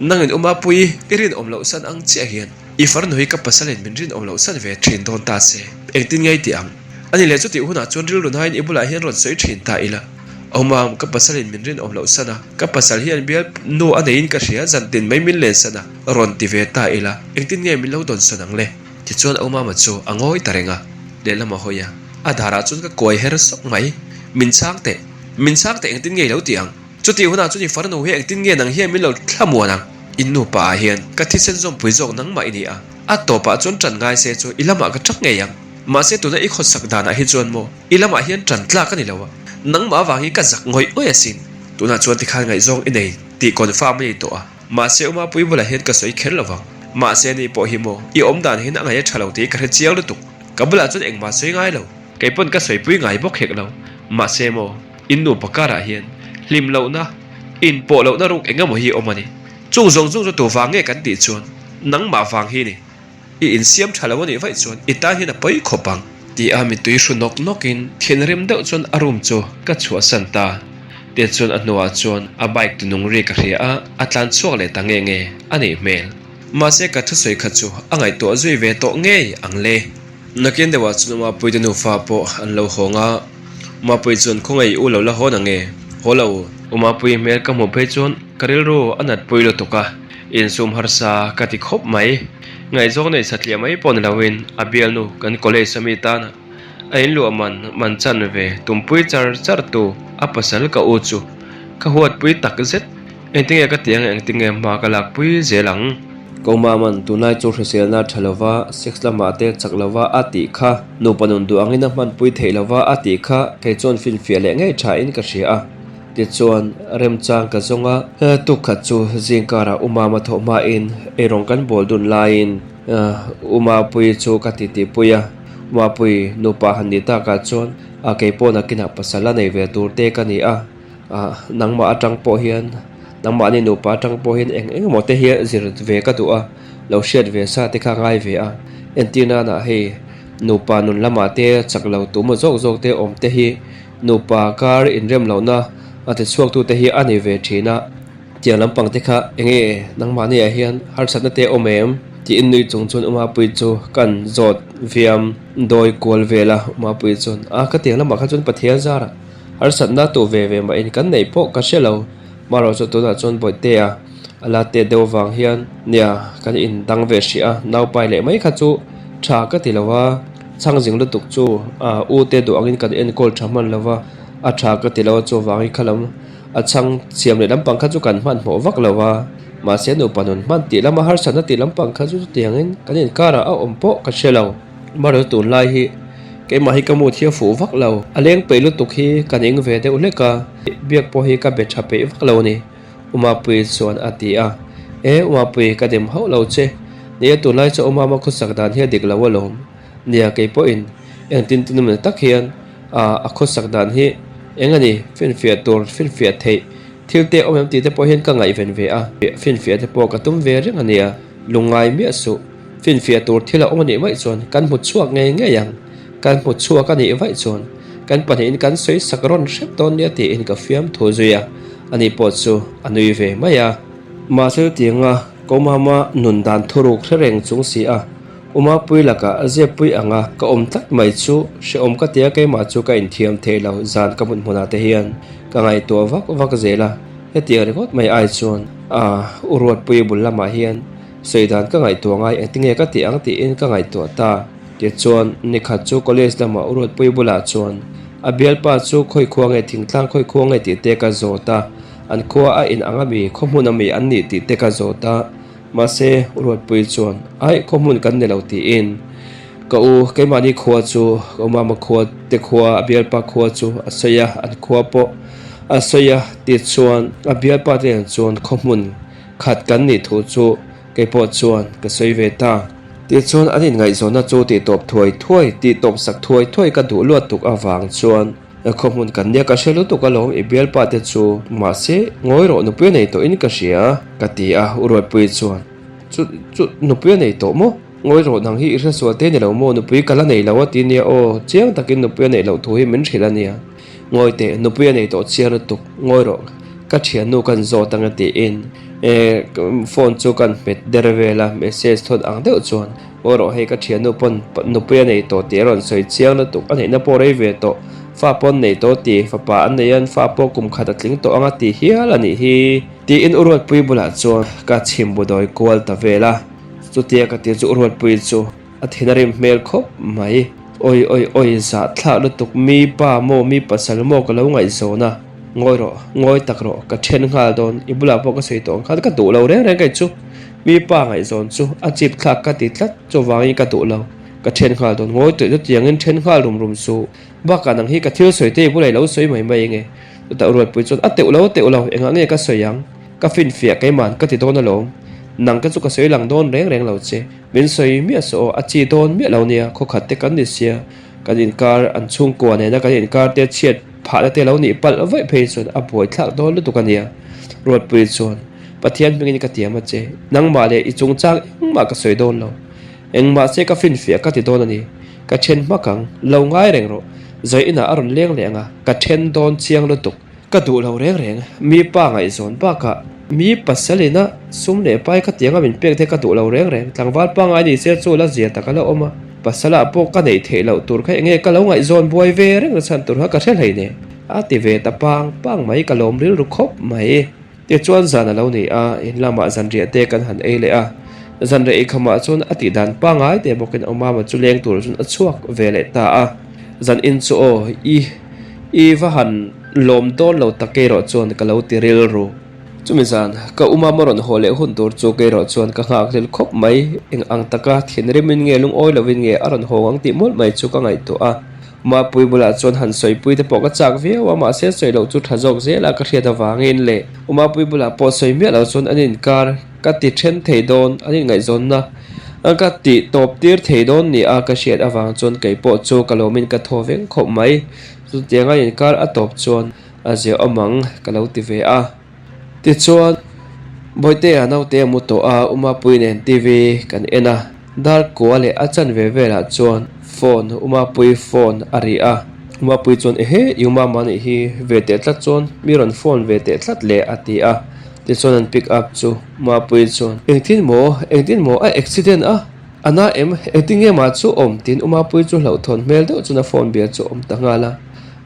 nangin u Mapui i rinawm loh san ang chiah hian i farnu hi ka pasalin min rinawm loh san ve thin dawn ta se, engtin nge i tih ang? A nih leh chutih hunah chuan rilru nain i bulah hian rawn sawi thin ta ila. Awmam, ka pasalin min rinawm loh san a, ka pasal hian bial nu a neiin ka hria, zan tin mai min len san a, rawn ti ve ta ila, engtin nge min lo dawn san ang le? Tichuan Awmama chu a ngawi ta reng a, lehlam a hawi a, a darah chuan ka kuai her sawk mai, Min chhang teh, min chhang teh engtin nge i lo ti ang? Chutih hunah chuan i farnu hi engtin nge nang hian min lo thlamuan ang? In nupa ah hian ka thisen zawmpui zawk nangmah i ni a, a tawpah chuan ṭan ngai se chu i lamah ka ṭak ngei ang. Mahse tuna i khawsak danah hi chuan maw i lamah hian ṭan tlak a ni lo a, nangmah avangin ka zak ngawih ngawih asin. Tunah chuan tikhan ngaihzawng i nei tih confirm a ni tawh a, mahse Umapui bulah hian ka sawi kher lo vang. Mahse ni pawh hi maw i awm dan hian a ngaih a ṭha lo tih ka hre chiang lutuk. Ka bulah chuan engmah sawi ngai lo. Kei pawn ka sawipui ngai bawk hek lo. Mahse maw in nupa karah hian hlim lohna, inpawh lohna ruk eng emaw hi awm a ni. Chung zawng zawng chu tu vang nge kan tih chuan nangmah vang hi ni. I insiam tha lo a nih vaih chuan i tan hian a pawi khawp ang. Ti a mittui hru nawk nawkin thinrim deuh chuan a room chu ka chhuahsan ta. Tichuan a hnuah chuan a bike tinung ri ka hria a, a tlan chhuak leh ta nge nge a nih hmel. Mahse ka thusawi kha chu a ngaihtuah zui ve tawh ngei ang le. Nakin deuhah chuan Umapuite nufa pawh an lo hawng a, Umapui chuan khawngaih u lo la hawn ang e, haw lo. Umapui hmel ka hmuh phei chuan ka rilru a natpui lutuk a. Insum harsa ka ti khawp mai. Ngaihzawng nei satliah mai pawh ni loin a bialnu kan college ami tana a inluah man man chan ve tumpui char char tu a pasal ka u chu ka huatpui tak zet. Engtinge ka ti ang engtinge hma ka lakpui zel ang. Komaman tunlai chu hriselna tha lova sex lamah te chak lova a tih kha nupa nun duh angin a hmanpui theih lova a tih kha kei chuan finfiah leh ngei thain ka hria a. Tichuan, remchang ka zawng a, tuk khat chu zingkarah U Mama thawh hmain eirawng kan bawl dun laiin U Mapuii chu ka titipui a, U Mapuii nupa han nih takah chuan a kei pawh nakinah pasal a nei ve tur te ka ni a, nangmah atang pawh hian nangmahni nupa atang pawh hian eng eng emaw te hi zir ve ka duh a, lo hriat ve sa te kha ngai ve a, entir nanah hei nupa nun lamah te chak lo tu maw zawk zawk te awm te hi Nupa kar inrem lohna a ti chhuaktute hi a nei ve thin a, tiang lampang te kha enge nangmahni ah hian harsatna te awm em? Tiin nui chung chuan Umapui chu kan zawt viam dawi kual vel a, Umapui chuan a ka tiang lamah kha chuan Pathian zarah harsatna tu ve ve mah in kan neih pawh ka hre lo, marawh chu tunah chuan Bawihtea a la tet deuh avang hian nia kan indang ve hrih a, naupai leh mai kha chu tha ka ti lo a. Chhang zing lutuk chu a u te duh angin kan enkawl tha hman lo va, a tha ka ti lo a, chuvangin kha lam a chhang siam leh lampang kha chu kan hmanhmawh vak lo va, mahse nupa nun hman tih lama harsatna tih lampang kha chu chutiangin kan inkarah a awm pawh ka hre lo. Marawh chu tunlai hi keimah hi ka mood hi a fuh vak lo, a leng peih lutuk hi ka ning ve deuh hlek a, biak pawh hi ka be tha peih vak lo a ni. Umapui chuan a ti a, E Umapui, ka dem hauh lo che. Nia tunlai chu Umama khawsak dan hi a dik lo alawm. Nia kei pawhin engtin tin awmna tak hian a khawsak dan hi Eng a ni, finfiah tur, finfiah theih thil te awm em tih te pawh hian ka ngaihven ve a, finfiah te pawh ka tum ve reng a nia, lungngai miah suh. Finfiah tur thil a awm a nih vaih chuan kan hmu chhuak ngei ngei ang, kan hmu chhuak a nih vaih chuan kan pahnihin kan sawi sak rawn hrep dawn nia tiin ka fiam thu zui a, ani pawh chu a nui ve mai a. Mahse chutianga Komama nun dan thuruk hre reng chung si a, Umapui lakah zep pui anga ka awm tlat mai chu hrehawm ka tia keimah chu ka inthiam thei lo zan ka hmun hmunah te hian ka ngaihtuah vak vak zel a, hetiang ringawt mai ai chuan a Uruatpui bul lamah hian sawi dan ka ngaihtuah ngai engtinge ka tih ang tiin ka ngaihtuah ta. Tichuan nikhat chu college lamah Uruatpui bulah chuan a bialpa chu khawi khua nge thingtlang khawi khua nge tih te ka zawt a, an khua a in ang ami khaw hmun ami an nih tih te ka zawt a. Mahse, Ruatpui chuan, Aih, khaw hmun kan ni lo tiin ka u keimahni khua chu ka u mama khua te khua a bialpa khua chu a sawi a, an khua pawh a sawi a tichuan a bialpa te nen chuan khaw hmun khat kan nih thu chu keipawh chuan ka sawi ve ta. Tichuan an inngaihzawnna chu tihtawp thuai thuai, tihtawp sak thuai thuai ka duh luat tuk avang chuan, Khaw hmun kan nia ka hre lutuk alawm i bialpa te chu mahse ngawi rawh nupui a nei tawh in ka hria ka ti a u Ruatpui chuan chu chu nupui a nei tawh maw ngawi rawh nang hi i hre sual te ni lo maw nupui ka la nei lo a ti nia aw chiang takin nupui a neih loh thu hi min hrilh a nia ngawi teh nupui a nei tawh chiang lutuk ngawi rawh ka thiannu kan zawt ang a tiin eh phone chu kan hmet der vel a message thawn ang deuh chuan Aw rawh hei ka thiannu pawn nupui a nei tawh tih a rawn sawi chiang lutuk a neihna pawh rei ve tawh fa pawn nei tawh ti fapa an nei an fa pawh kum khat a tling tawh anga ti hial a nih hi tiin u Ruatpui bulah chuan ka chhim bu dawi kual ta vel a chutia ka tih chu u Ruatpui chu a thin a rim hmel khawp mai awi awi awi zah thlak lutuk mi pa maw mi pasal maw ka lo ngaihzawn a ngawi rawh ngawi tak rawh ka then nghal dawn i bulah pawh ka sawi tawh ang khan ka duh lo reng reng kei chu. Mi pa ngaihzawn chu a chip thlak ka ti tlat, chuvangin ka duh lo. Ka then nghal dawn ngawi tawih chutiangin then nghal rum rum suh. Bakah nang hi ka thil sawi te i bulah i lo sawi mai mai enge? Chutah Ruatpui chuan a teuh lo a teuh lo, engah nge ka sawi ang? Ka finfiah keiman ka ti dawn alawm. Nang te chu ka sawi lang dawn reng reng lo che. Min sawi miah suh aw, a chi dawn miah lo nia, khawkhat te kan ni sia. Kan inkar an chhungkua nena kan inkar te chhiat phahna te lo nih palh vaih phei chuan a buaithlak dawn lutuk a nia. Ruatpui chuan. Pathian hmingin ka tiam a che, nangmah leh i chungchang engmah ka sawi dawn lo. Engmah che ka finfiah ka ti dawn a ni. Ka then hmak ang, lo ngai reng rawh. Zawi inah a rawn leng leh ang a, ka then dawn chiang lutuk. Ka duh lo reng reng, mi pa ngaihzawn bakah mi pasal ina sum leh pai ka tianga min pek te ka duh lo reng reng. Tlangval pangngai ni se chu la zia tak a la awm a, pasalah pawh ka neih theih loh tur kha enge ka lo ngaihzawn buai ve reng na chhan tur kha ka hre hleinem. A ti ve ta pang pang mai, ka lawm rilru khawp mai. Tichuan zan a lo ni a, in lamah zanriah te kan han ei leh a. Zanriah ei khamah chuan a tih dan pangngai te bawkin Awmama chu leng tur chuan a chhuak ve leh ta a. Zan in chu aw, i, i va han lawm dawn lo tak kei rawh chuan ka lo ti rilru. Chumi zan, ka Umama rawn haw leh hun tur chu kei rawh chuan ka nghak hlel khawp mai. Eng ang taka thinrimin nge lungawi lovin nge a rawn haw ang tih mawlh mai chu ka ngaihtuah a. Mapui bulah chuan han sawipui te pawh ka chak viau a, mahse sawi loh chu tha zawk zel a ka hriat avangin leh Umapui bulah pawh sawi miah loh chuan an inkar ka ti then thei dawn, an inngaihzawnna ka ti tawp tir thei dawn ni a ka hriat avang chuan kei pawh chu ka lawmin ka thaw veng khawp mai. Chutiang a inkar a tawp chuan a zia awm ang ka lo ti ve a. Tichuan, Bawihtea naute a mu tawh a, Umapui nen TV kan en a, dar kua leh a chanve velah chuan phone, Umapui phone a ri a. Umapui chuan, Ehe, i Umama nih hi ve teh tlat chuan mi rawn phone ve teh tlat le a ti a. Tichuan an pick up chu Umapui chuan, Engtin maw, engtin maw a accident a, a na em, engtin nge mah chu awm? tiin Umapui chu hlauhthawn hmel deuh chuan a phone bia chu a awm ta nghal a.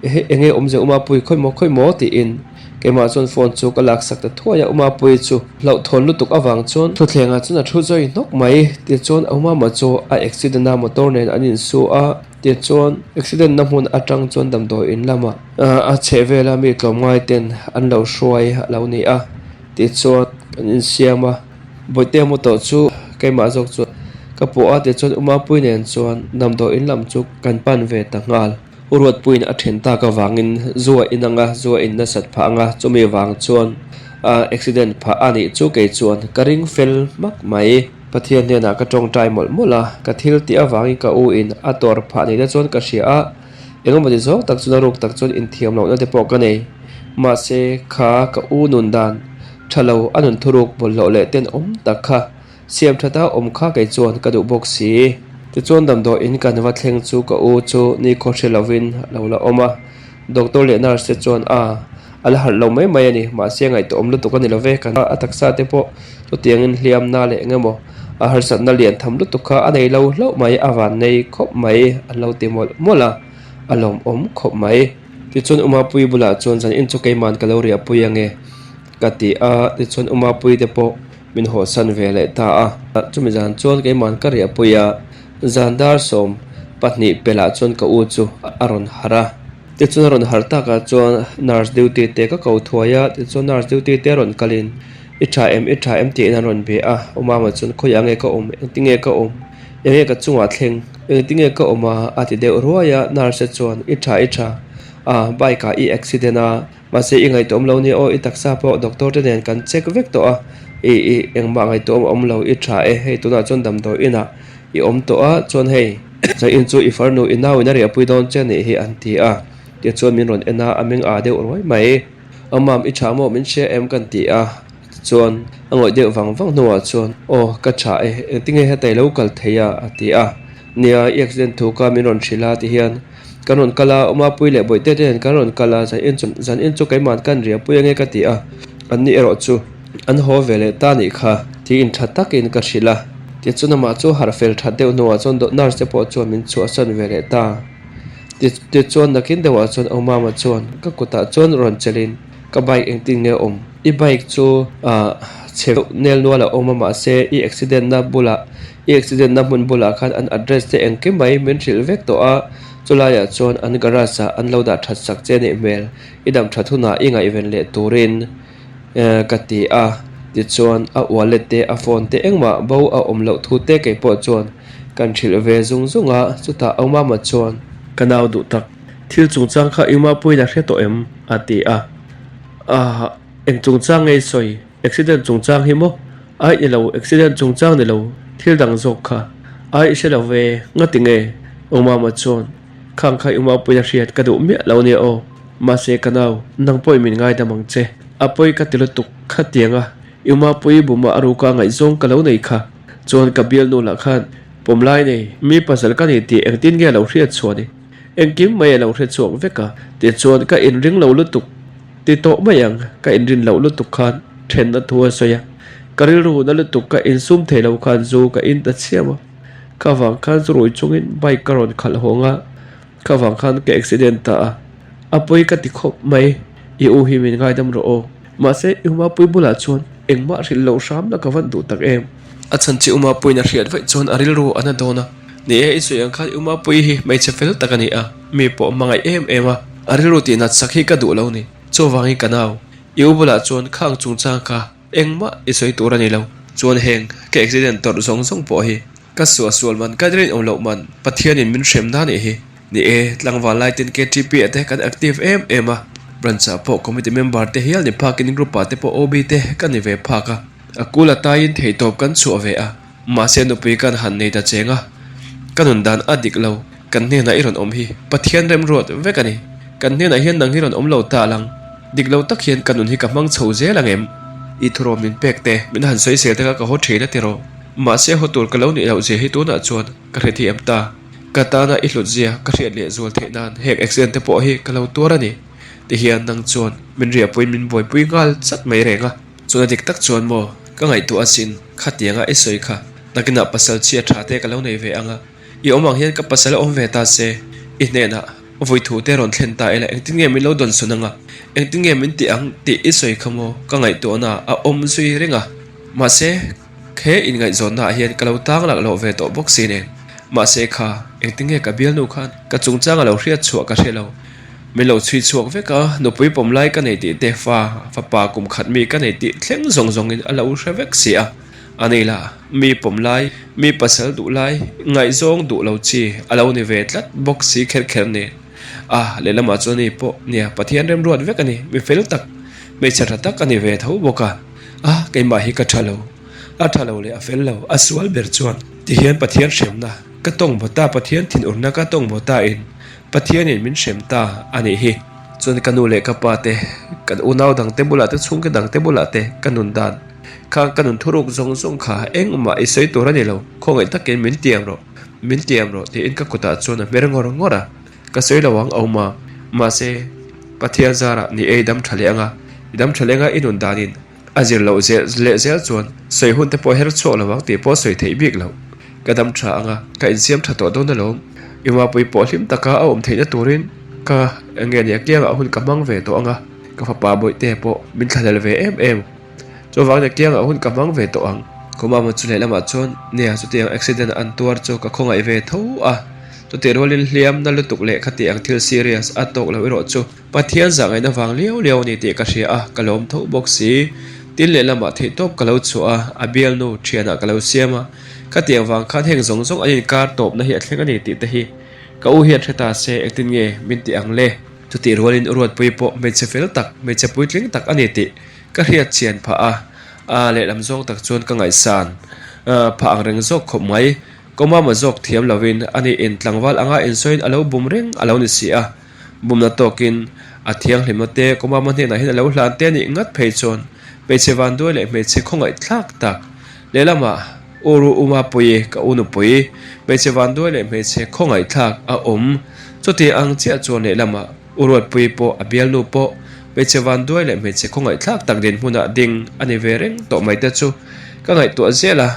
Ehe, enge awmzia Umapui, khawi maw, khawi maw? tiin keimah chuan phone chu ka laksak ta thuai a, Umapui chu hlauhthawn lutuk avang chuan thutthlengah chuan a thu zawi hnawk mai. Tichuan Umama chu a accident a, motor nen an insu a, tichuan accident na hmun atang chuan damdawi in lamah a chheh vela mi tlawmngai ten an lo hruai a lo ni a, tichuan an insiam a, Bawihtea motor chu keimah zawk chuan ka pawh a, tichuan Umapui nen chuan damdawi in lam chu kan pan ve ta nghal. U Ruatpuiin a then tak avangin zu a in anga, zu a in nasat phah anga, chumi vang chuan a accident phah a nih chu kei chuan ka ring fel hmak mai. Pathian hnenah ka tawngtai mawlh mawlh a, ka thil tih avangin ka u in a tawr phah ni te chuan ka hria a, Engemaw ti zawng tak chuan a ruk tak chuan inthiam lohna te pawh ka nei. Mahse, kha ka u nun dan tha lo a nun thuruk bawlhhlawh leh tenawm tak kha siam that a awm kha kei chuan ka duh bawk si. Tichuan damdawiin kan va thleng chu ka u chu nikhaw hre lovin a lo la awm a. Doctor leh nurse te chuan a a la harh lo mai mai a ni. Mahse ngaihtuahawm lutuk a ni lo ve. Kan a taksa te pawh chutiangin hliamna leh eng emaw a harsatna lian tham lutuk kha a nei lo hlauh mai a van nei khawp mai an lo ti mawlh mawlh a, a lawmawm khawp mai. Tichuan Umapui bulah chuan zan in chu keiman ka lo riahpui ange ka ti a, tichuan Umapui te pawh min hawhsan ve leh ta a. Chumi zan chuan keiman ka riahpui a. Zan dar 12 pelh ah chuan ka u chu a rawn harh a. Tichuan a rawn harh takah chuan nurse duty te ka ko thuai a, tichuan nurse duty te a rawn kalin I tha em, i tha em tiin an rawn be a. U Mama chuan khawiah nge ka awm, engtinge ka awm, enge ka chungah thleng, engtinge ka awm a a ti deuh ruai a. Nurse te chuan I tha, i tha a, bike ah i accident a, Mahse i ngaihtuahawm lo nia aw, i taksa pawh doctor te nen kan check vek tawh a, i i engmah ngaihtuahawm a awm lo, i tha e, hei tunah chuan damdawi inah i awm tawh a, chuan hei zain chu i farnu i nauin a riahpui dawn che anih hi an ti a, tichuan min rawn en a, a meng aa deuh ruai mai. Aw mam i tha maw min hria em kan ti a, tichuan a ngawih deuh vang vang hnuah chuan aw ka tha e, engtinge heta i lo kal thei a a ti a, nia i accident thu kha min rawn hrilh a tihian Kan rawn kal a, Umapui leh Bawihte te nen kan rawn kal a, zan in chu zan in chu keimah kan riahpui ange ka ti a, an ni erawh chu an haw ve leh ta nih kha tiin tha takin ka hrilh a. Tichuan amah chu harh fel that deuh hnuah chuan nurse te pawh chuan min chhuahsan ve leh ta. Tichuan nakin deuhah chuan Umama chuan ka kutah chuan rawn chelhin ka bike engtin nge awm? I bike chu chhe deuh nel nual a awm a mahse i accident na bulah I accident na hmun bulah khan an address te engkim mai min hrilh vek tawh a, chulaiah chuan an garage ah an lo dah that sak che nih hmel, i dam that hunah i ngaihven leh turin ka ti a, tichuan a wallet te a phone te engmah bo a awm loh thu te kei pawh chuan kan hrilh ve zung zung a, chutah Aumama chuan. Ka nau duh tak, thil chungchang kha i mapuiin a hre tawh em? a ti a, aah eng chungchang nge i sawi? Accident chungchang hi maw? Aih ni lo, accident chungchang ni lo, thil dang zawk kha. Aih hre lo ve, ngati nge? Umama chuan, Khang kha i umapuina hriat ka duh miah lo nia aw. Mahse ka nau, nang pawhin min ngaidam ang che. A pawi ka ti lutuk khatiang a, i umapui buma a ruka ngaihzawng ka lo nei kha. Chuan ka bialnu lah khan pawmlai nei, mi pasal ka ni tih engtin nge a lo hriat chhuah ni? Engkim mai a lo hre chhuak vek a, tichuan ka inring lo lutuk. Ti tawh mai ang, ka inrin loh lutuk khan thenna thu a sawi a, ka rilru na lutuk ka insum thei lo khan zu ka in ta chhiam a, ka vang khan zu rui chungin bike ka rawn khalh hawng a, ka vang khan ka accident ta a, a pawi ka ti khawp mai, i u hi min ngaidam rawh aw, mahse i Umapui bulah chuan engmah hrilh loh hram la ka van duh tak em. A chhan chi Umapuiin a hriat vaih chuan a rilru a na dawn a, ni e i sawi ang khan i Umapui hi hmeichhe fel tak a ni a. Mi pawh hmangaih em em a, a rilru tih nat sak hi ka duh lo ni. Chuvangin ka nau, i u bulah chuan khang chungchang kha engmah i sawi tur a ni lo. Chuan heng ka accident tawrh zawng zawng pawh hi ka suahsual man ka rinawm loh man Pathianin min hrem na nih hi. Ni e, tlangval lai ten KTP ah te kan active em em a, branch ah pawh committee member te hial ni phakin group ah te pawh OB te ka ni ve phak a, a kul a taiin theihtawp kan chhuah ve a, mahse nupui kan han nei ta cheng a, ka nun dan a dik lo. Kan hnenah i rawn awm hi Pathian remruat vek a ni. Kan hnenah hian nang hi rawn awm lo ta lang. Dik lo tak hian ka nun hi ka hmang chho zel ang em? I thuraw min pek te, min han sawisel te kha ka haw thin a ti rawh. Mahse haw tur ka lo nih loh zia hi tunah chuan ka hrethiam ta. Ka tana i hlut zia ka hriat leh zual theih nan heng accident te pawh hi ka lo tuar a ni. Ti hian nang chuan min riahpuiin min buaipui nghal chat mai reng a. Chuan a dik tak chuan maw ka ngaihtuah asin khatianga i sawi kha nakinah pasal chhia tha te ka lo nei ve ang a. I awm ang hian ka pasal a awm ve ta se, i hnenah vawi thu te rawn thlen ta ila engtin nge min lo dawn sawn anga, engtin nge min tih ang tih i sawi kha maw ka ngaihtuahna a awm zui reng a. Mahse, he inngaihzawnnaah hian ka lo tang lak loh ve tawh bawk si nen. Mahse kha, engtin nge ka bialnu khan ka chungchang a lo hriat chhuah ka hre lo. Min lo chhui chhuak vek a, nupui pawm lai ka nei tih te, fa, fapa kum khat mi ka nei tih thleng zawng zawngin a lo hre vek si a. A ni la, mi pawm lai, mi pasal duh lai, ngaihzawng duh lo chi a lo ni ve tlat bawk si kher kher ni. A, lehlamah chuan ni pawh nia Pathian remruat vek a ni, mi fel tak, hmeichhe tha tak a ni ve tho bawk a. A, keimah hi ka tha lo, a tha lo leh a fel lo, a sual ber chuan tihian Pathian hremna ka tawng baw ta, Pathian thinurna ka tawng baw ta in. Pathianin min hrem ta a nih hi. Chuan ka nu leh ka pa te, kan unau dangte bulah te, chhungte dangte bulah te ka nun dan kha ka nun thuruk zawng zawng kha engmah i sawi tur a ni lo, khawngaih takin min tiam rawh, min tiam rawh tiin ka kutah chuan a hmer ngawr ngawr a. Ka sawi lo ang awm a, mahse Pathian zarah ni e i dam tha leh ang a, i dam tha leh ang a i nun danin a zir loh zel leh zel chuan sawi hun te pawh her chhuak lo ang tih pawh sawi theih bik loh. Ka dam tha ang a, ka insiam tha tawh dawn alawm. I mapui pawh hlim taka a awm theihna turin ka eng nge nia kiangah hun ka hmang ve tawh ang a, ka fapa bawihte pawh min thlahlel ve em em. Chuvangin a kiangah hun ka hmang ve tawh ang. Khumama chu lehlamah chuan nia chutiang accident an tuar chu ka khawngaih ve tho a, chutih rualin hliam na lutuk leh khati ang thil serious a tawk lo erawh chu Pathian zahngaihna vang liau liau a ni tih ka hria a, ka lawm tho bawk si. Tin lehlamah theihtawp ka lo chhuah a, a bialnu thianah ka lo siam a, khatiang vang khan heng zawng zawng an inkar tawpna hi a thleng a ni tih te hi ka u hian hre ta se engtin nge min ti ang le? Chutih rualin Ruatpui pawh hmeichhe fel tak, hmeichhe puitling tak a ni tih Ka hriat chian phah a, a lehlam zawng tak chuan ka ngaihsan phah ang reng zawk khawp mai. Kawmama zawk thiam lovin ani in tlangval anga insawiin a lo bum reng a lo ni si a. Bumna tawkin a thianghlimna te Kawmama hnenah hian a lo hlan te anih ngat phei chuan hmeichhe vanduai leh hmeichhe khawngaih thlak tak lehlamah U Ru Umapuii ka u nupui hmeichhe vanduai leh hmeichhe khawngaih thlak a awm. Chuti ang chiah chuan lehlamah U Ruatpuii pawh a bialnu pawh hmeichhe vanduai leh hmeichhe khawngaihthlak tak dinhmunah ding a ni ve reng tawh mai te chu ka ngaihtuah zel a,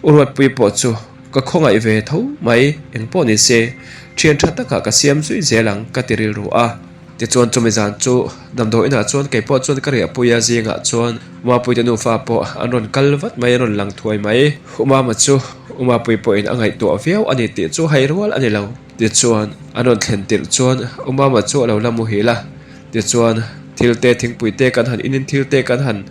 U Ruatpuii pawh chu ka khawngaih ve tho mai, engpawh ni se thian tha takah ka siam zui zel ang ka ti rilru a. Tichuan chumi zan chu damdawi inah chuan kei pawh chuan ka riahpui a, zingah chuan Umapuii te nufa pawh an rawn kal vat mai, an rawn lang thuai mai. Umama chu Umapuii pawhin a ngaihtuah viau a ni tih chu hai rual a ni lo. Tichuan, an rawn thlen tirh chuan U Mama chu a lo la muhil a. Tichuan, thil te, thingpui te kan han inin thil te kan han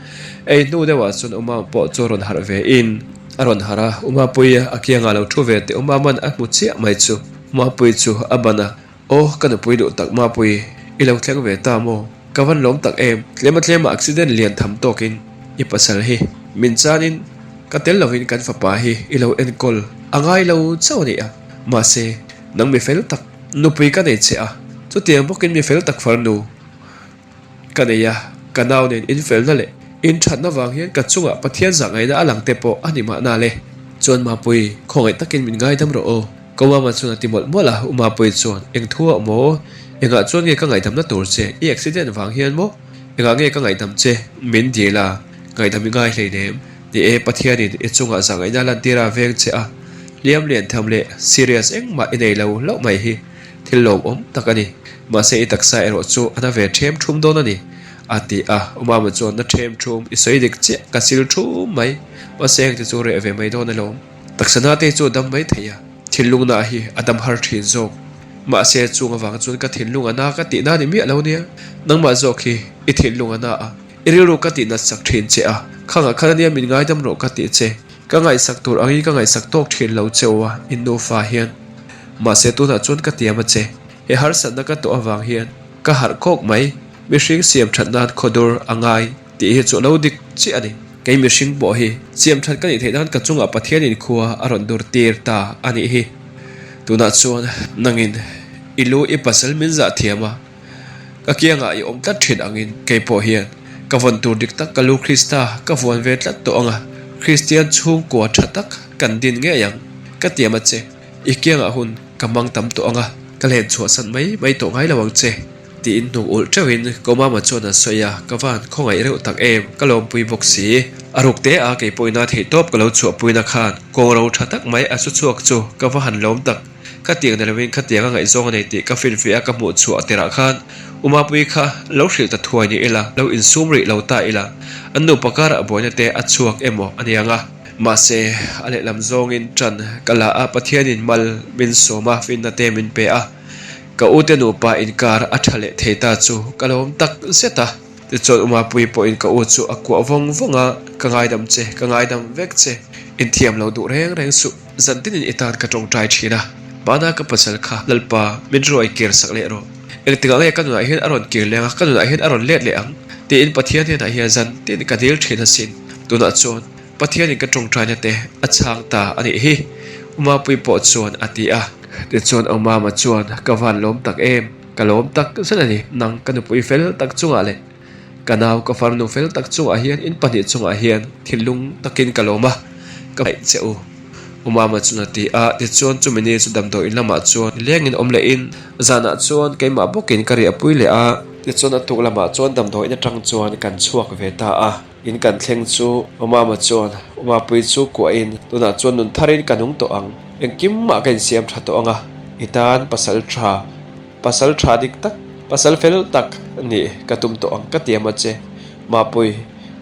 ei hnu deuhah chuan U Mama pawh chu a rawn harh ve in a rawn harh a. U Mapuii a kiangah lo thu ve teh U Mama'n a hmu chiah mai chu. U Mapuii chu a ban a, Aw, ka nupui duh tak Mapuii, i lo thleng ve ta maw? Ka van lawm tak em? Tlema tlema accident lian tham tawkin i pasal hi min chanin ka tel lovin kan fapa hi i lo enkawl a ngai lo chauh a ni a. Mahse, nang mi fel tak nupui ka nei che a, chutiang bawkin mi fel tak farnu ka nei a, ka nau nen infelna leh inthatna vang hian ka chungah Pathian zahngaihna a lang te pawh a ni mahna le. Chuan Mapui, khawngaih takin min ngaidam rawh aw. Ka mama chuan a ti mawlh mawlh a, U Mapui chuan, Eng thu ah maw? Engah chuan nge ka ngaihdamna tur che? I accident vang hian maw? Engah nge ka ngaihdam che? Min dil a, ngaihdam i ngai hleinem. Ni e, Pathianin i chungah zahngaihna lantir a veng che a, hliam lian tham leh serious engmah i nei lo hlauh mai hi thil lawmawm tak a ni. Mahse i taksa erawh chu a na ve ṭhem ṭhum dawn a ni, a ti a. Umama chuan na ṭhem ṭhum i sawi dik chiah, ka sil ṭhum mai. Mahse hengte chu reh ve mai dawn alawm. Taksa na te chu a dam mai thei a, thinlungna hi a dam har ṭhin zawk. Mahse chung avang chuan ka thinlung a na ka tihna ni miah lo nia, nangmah zawk hi i thinlung a na a. I rilru ka tih nat sak thin che a, khangah khan ania min ngaidam rawh ka tih che. Ka ngaihsak tur angin ka ngaihsak tawk thin lo che u a, in nufa hian. Mahse tunah chuan ka tiam a che. He harsatna ka tawh avang hian ka harh kawk mai. Mihring siam that nan khawdur a ngai tih hi chu a lo dik chiah a ni. Kei mihring pawh hi siam that ka nih theih nan ka chungah Pathianin khua a rawn dur tir ta a nih hi. Tunah chuan nangin i lu i pasal min zah thiam a. Ka kiangah i awm tlat thin angin kei pawh hian ka vawn tur dik tak ka lu Krista ka vuan ve tlat tawh ang a, Kristian chhungkua tha tak kan din ngei ang. Ka tiam a che, i kiangah hun ka hmang tam tawh ang a, ka len chhuahsan mai mai tawh ngai lo ang che, tiin hnuk ulh teuhin Komama chuan a sawi a, ka van khawngaih reuh tak em, ka lawmpui bawk si. A ruk te a kei pawhin a theihtawp ka lo chhuahpuina khan kawngro tha tak mai a su chhuak chu ka va han lawm tak. Khatiang ni lovin khatiang a ngaihzawng a nei tih ka finfiah a ka hmuh chhuah tirah khan U Mapuii kha lo hrilh ta thuai ni ila, lo insum rih lo ta ila, an nupa karah buaina te a chhuak emaw a ni ang a. Mahse, a lehlam zawngin ṭan ka la a, Pathianin mal min sawm a, finna te min pe a, ka ute nupa inkar a ṭha leh thei ta chu ka lawm tak zet a. Tichuan U Mapuii pawhin ka u chu a kuah vawng vawng a, Ka ngaidam che, ka ngaidam vek che, inthiam lo duh reng reng suh. Zan tinin i tan ka tawngtai thin a, mahna ka pasal kha Lalpa min ruai kir sak leh rawh. Engtikah nge ka nunah hian a rawn kir leng a, ka nunah hian a rawn let leh ang tiin Pathian hnenah hian zan tin ka dil thin asin. Tunah chuan Pathianin ka tawngtaina te a chhang ta a nih hi, U Mapuii pawh chuan a ti a. Tichuan Awmama chuan, Ka van lawm tak em? Ka lawm tak zet a ni. Nang ka nupui fel tak chungah leh ka nau ka farnu fel tak chungah hian in pahnih chungah hian thinlung takin ka lawm a, ka hmangaih che u. Awmama chuan a ti a. Tichuan chumi ni chu damdawiin lamah chuan lengin awm lehin zanah chuan keimah bawkin ka riahpui leh a. Tichuan a tuk lamah chuan damdawiin atang chuan kan chhuak ve ta a. In kan thleng chu Awmama chuan Awmapui chu kuahin tunah chuan nun tharin ka nung tawh ang, engkim mah ka insiam tha tawh ang a, i tan pasal tha, pasal tha dik tak, pasal fel tak nih ka tum tawh ang ka tiam a che, Mapui,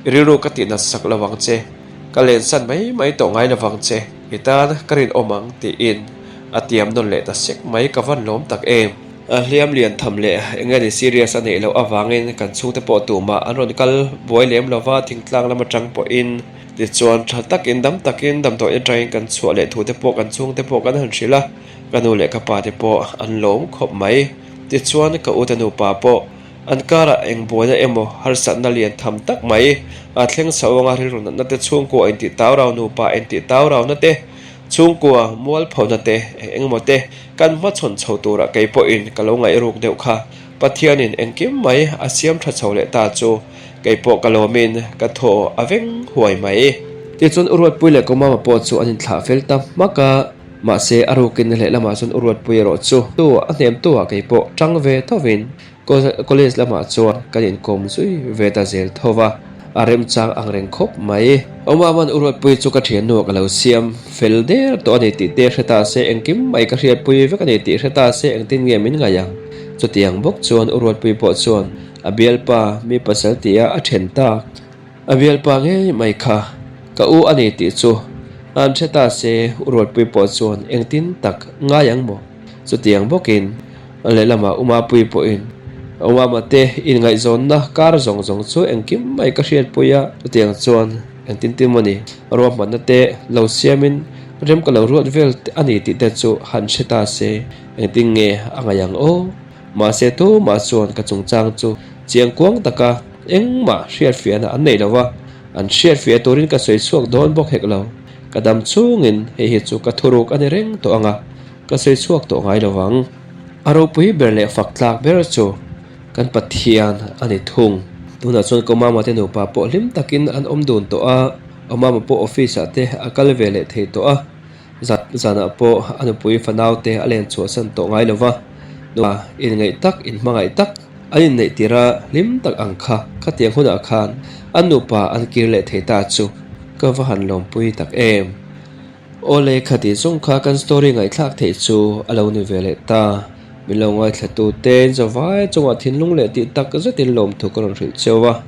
i rilru ka tih nat sak lo ang che, ka lensan mai mai tawh ngai lo vang che, i tan ka rinawm ang tiin a tiam nawn leh ta sek mai ka van lawm tak em. A hliam lian tham leh eng nge ni serious a neih loh avangin kan chhungte pawh tumah an rawn kal buai lem lova thingtlang lam atang pawhin tichuan tha takin dam takin damdawi atangin kan chhuah leh thute pawh kan chhungte pawh kan han hrilh a, ka nu leh ka pa te pawh an lawm khawp mai. Tichuan ka ute nupa pawh an karah eng buaina emaw harsatna lian tham tak mai a thleng chho anga rilru natna te chhungkua intih taurau nupa intih taurauna te Chhungkua, mualphona te, eng engemaw te kan hmachhawn chho turah kei pawhin ka lo ngaih ruk deuh kha. Pathianin engkim mai a siam tha chho leh ta chu kei pawh ka lawmin ka thaw a veng huai mai. Tichuan Uruatpui leh Komama pawh chu an inthlah fel ta hmak a, mahse a rukin lehlamah chuan Uruatpui erawh chu a hnemtu ah kei pawh tang ve thovin College lamah chuan kan inkawm zui ve ta zel tho va, a remchang ang reng khawp mai. Awmaman Uruatpui chu ka thiannu ah ka lo siam fel der tawh a ni tih te hre ta se, engkim mai ka hriatpui vek a ni tih hre ta se engtin nge min ngaih ang? Chutiang bawk chuan Uruatpui pawh chuan a bialpa mi pasal tia a then tak. A bialpa ngei mai kha ka u a ni tih chu an hre ta se Uruatpui pawh chuan engtin tak ngai ang maw? Chutiang bawkin lehlamah Umapui pawhin Umama te inngaihzawnna kar zawng zawng chu engkim mai ka hriatpui a, chutiang chuan engtin tin maw ni ruahmanna te lo siamin rem ka lo ruat vel a ni tih te chu han hre ta se engtin nge a ngaih ang aw? Mahse tumah chuan ka chungchang chu chiangkuang taka engmah hriatfiahna an nei lo va, an hriatfiah turin ka sawi chhuak dawn bawk hek lo. Ka dam chungin hei hi chu ka thuruk a ni reng tawh ang a, ka sawi chhuak tawh ngai lo vang. A ropui ber leh fak tlak ber chu kan Pathian a ni thung. Tunah chuan ka mama te nupa pawh hlim takin an awm dun tawh a, a mama pawh office ah te a kal ve leh thei tawh a. Zanah pawh a nupui fanaute a len chhuahsan tawh ngai lo va, nupa inngaih tak, inhmangaih tak an inneih tir a, hlim tak ang kha khatiang hunah khan an nupa an kir leh thei ta chu ka va han lawmpui tak em. Awle khati zawng kha kan story ngaihthlak theih chu a lo ni ve leh ta. Min lo ngaithla tute zavai chungah thinlung leh tih tak zetin lawmthu ka rawn hrilh cheu a,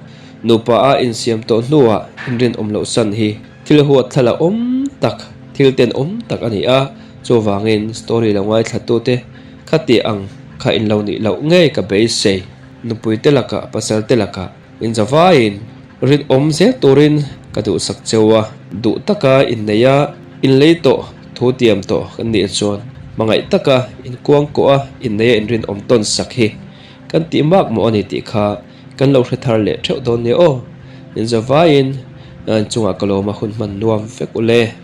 nupa a insiam tawh hnuah inrinawm loh san hi Thil huat thla la awm tak, thil ten awm tak a ni a, chuvangin story lo ngaithla tute khati ang kha in lo nih loh ngei ka beisei. Nupui te lakah, pasal te lakah inzavaiin rinawm zel turin ka duhsak cheu a, duh taka innei a, inlei tawh, thu tiam tawh kan nih chuan hmangaih taka inkuangkuah a, innei a inrinawm tawn sak hi kan tih mak maw a ni tih kha Kan lo hre thar leh theuh dawn nia aw. Inzavaiin chungah ka lawm a hun hman nuam vek ule.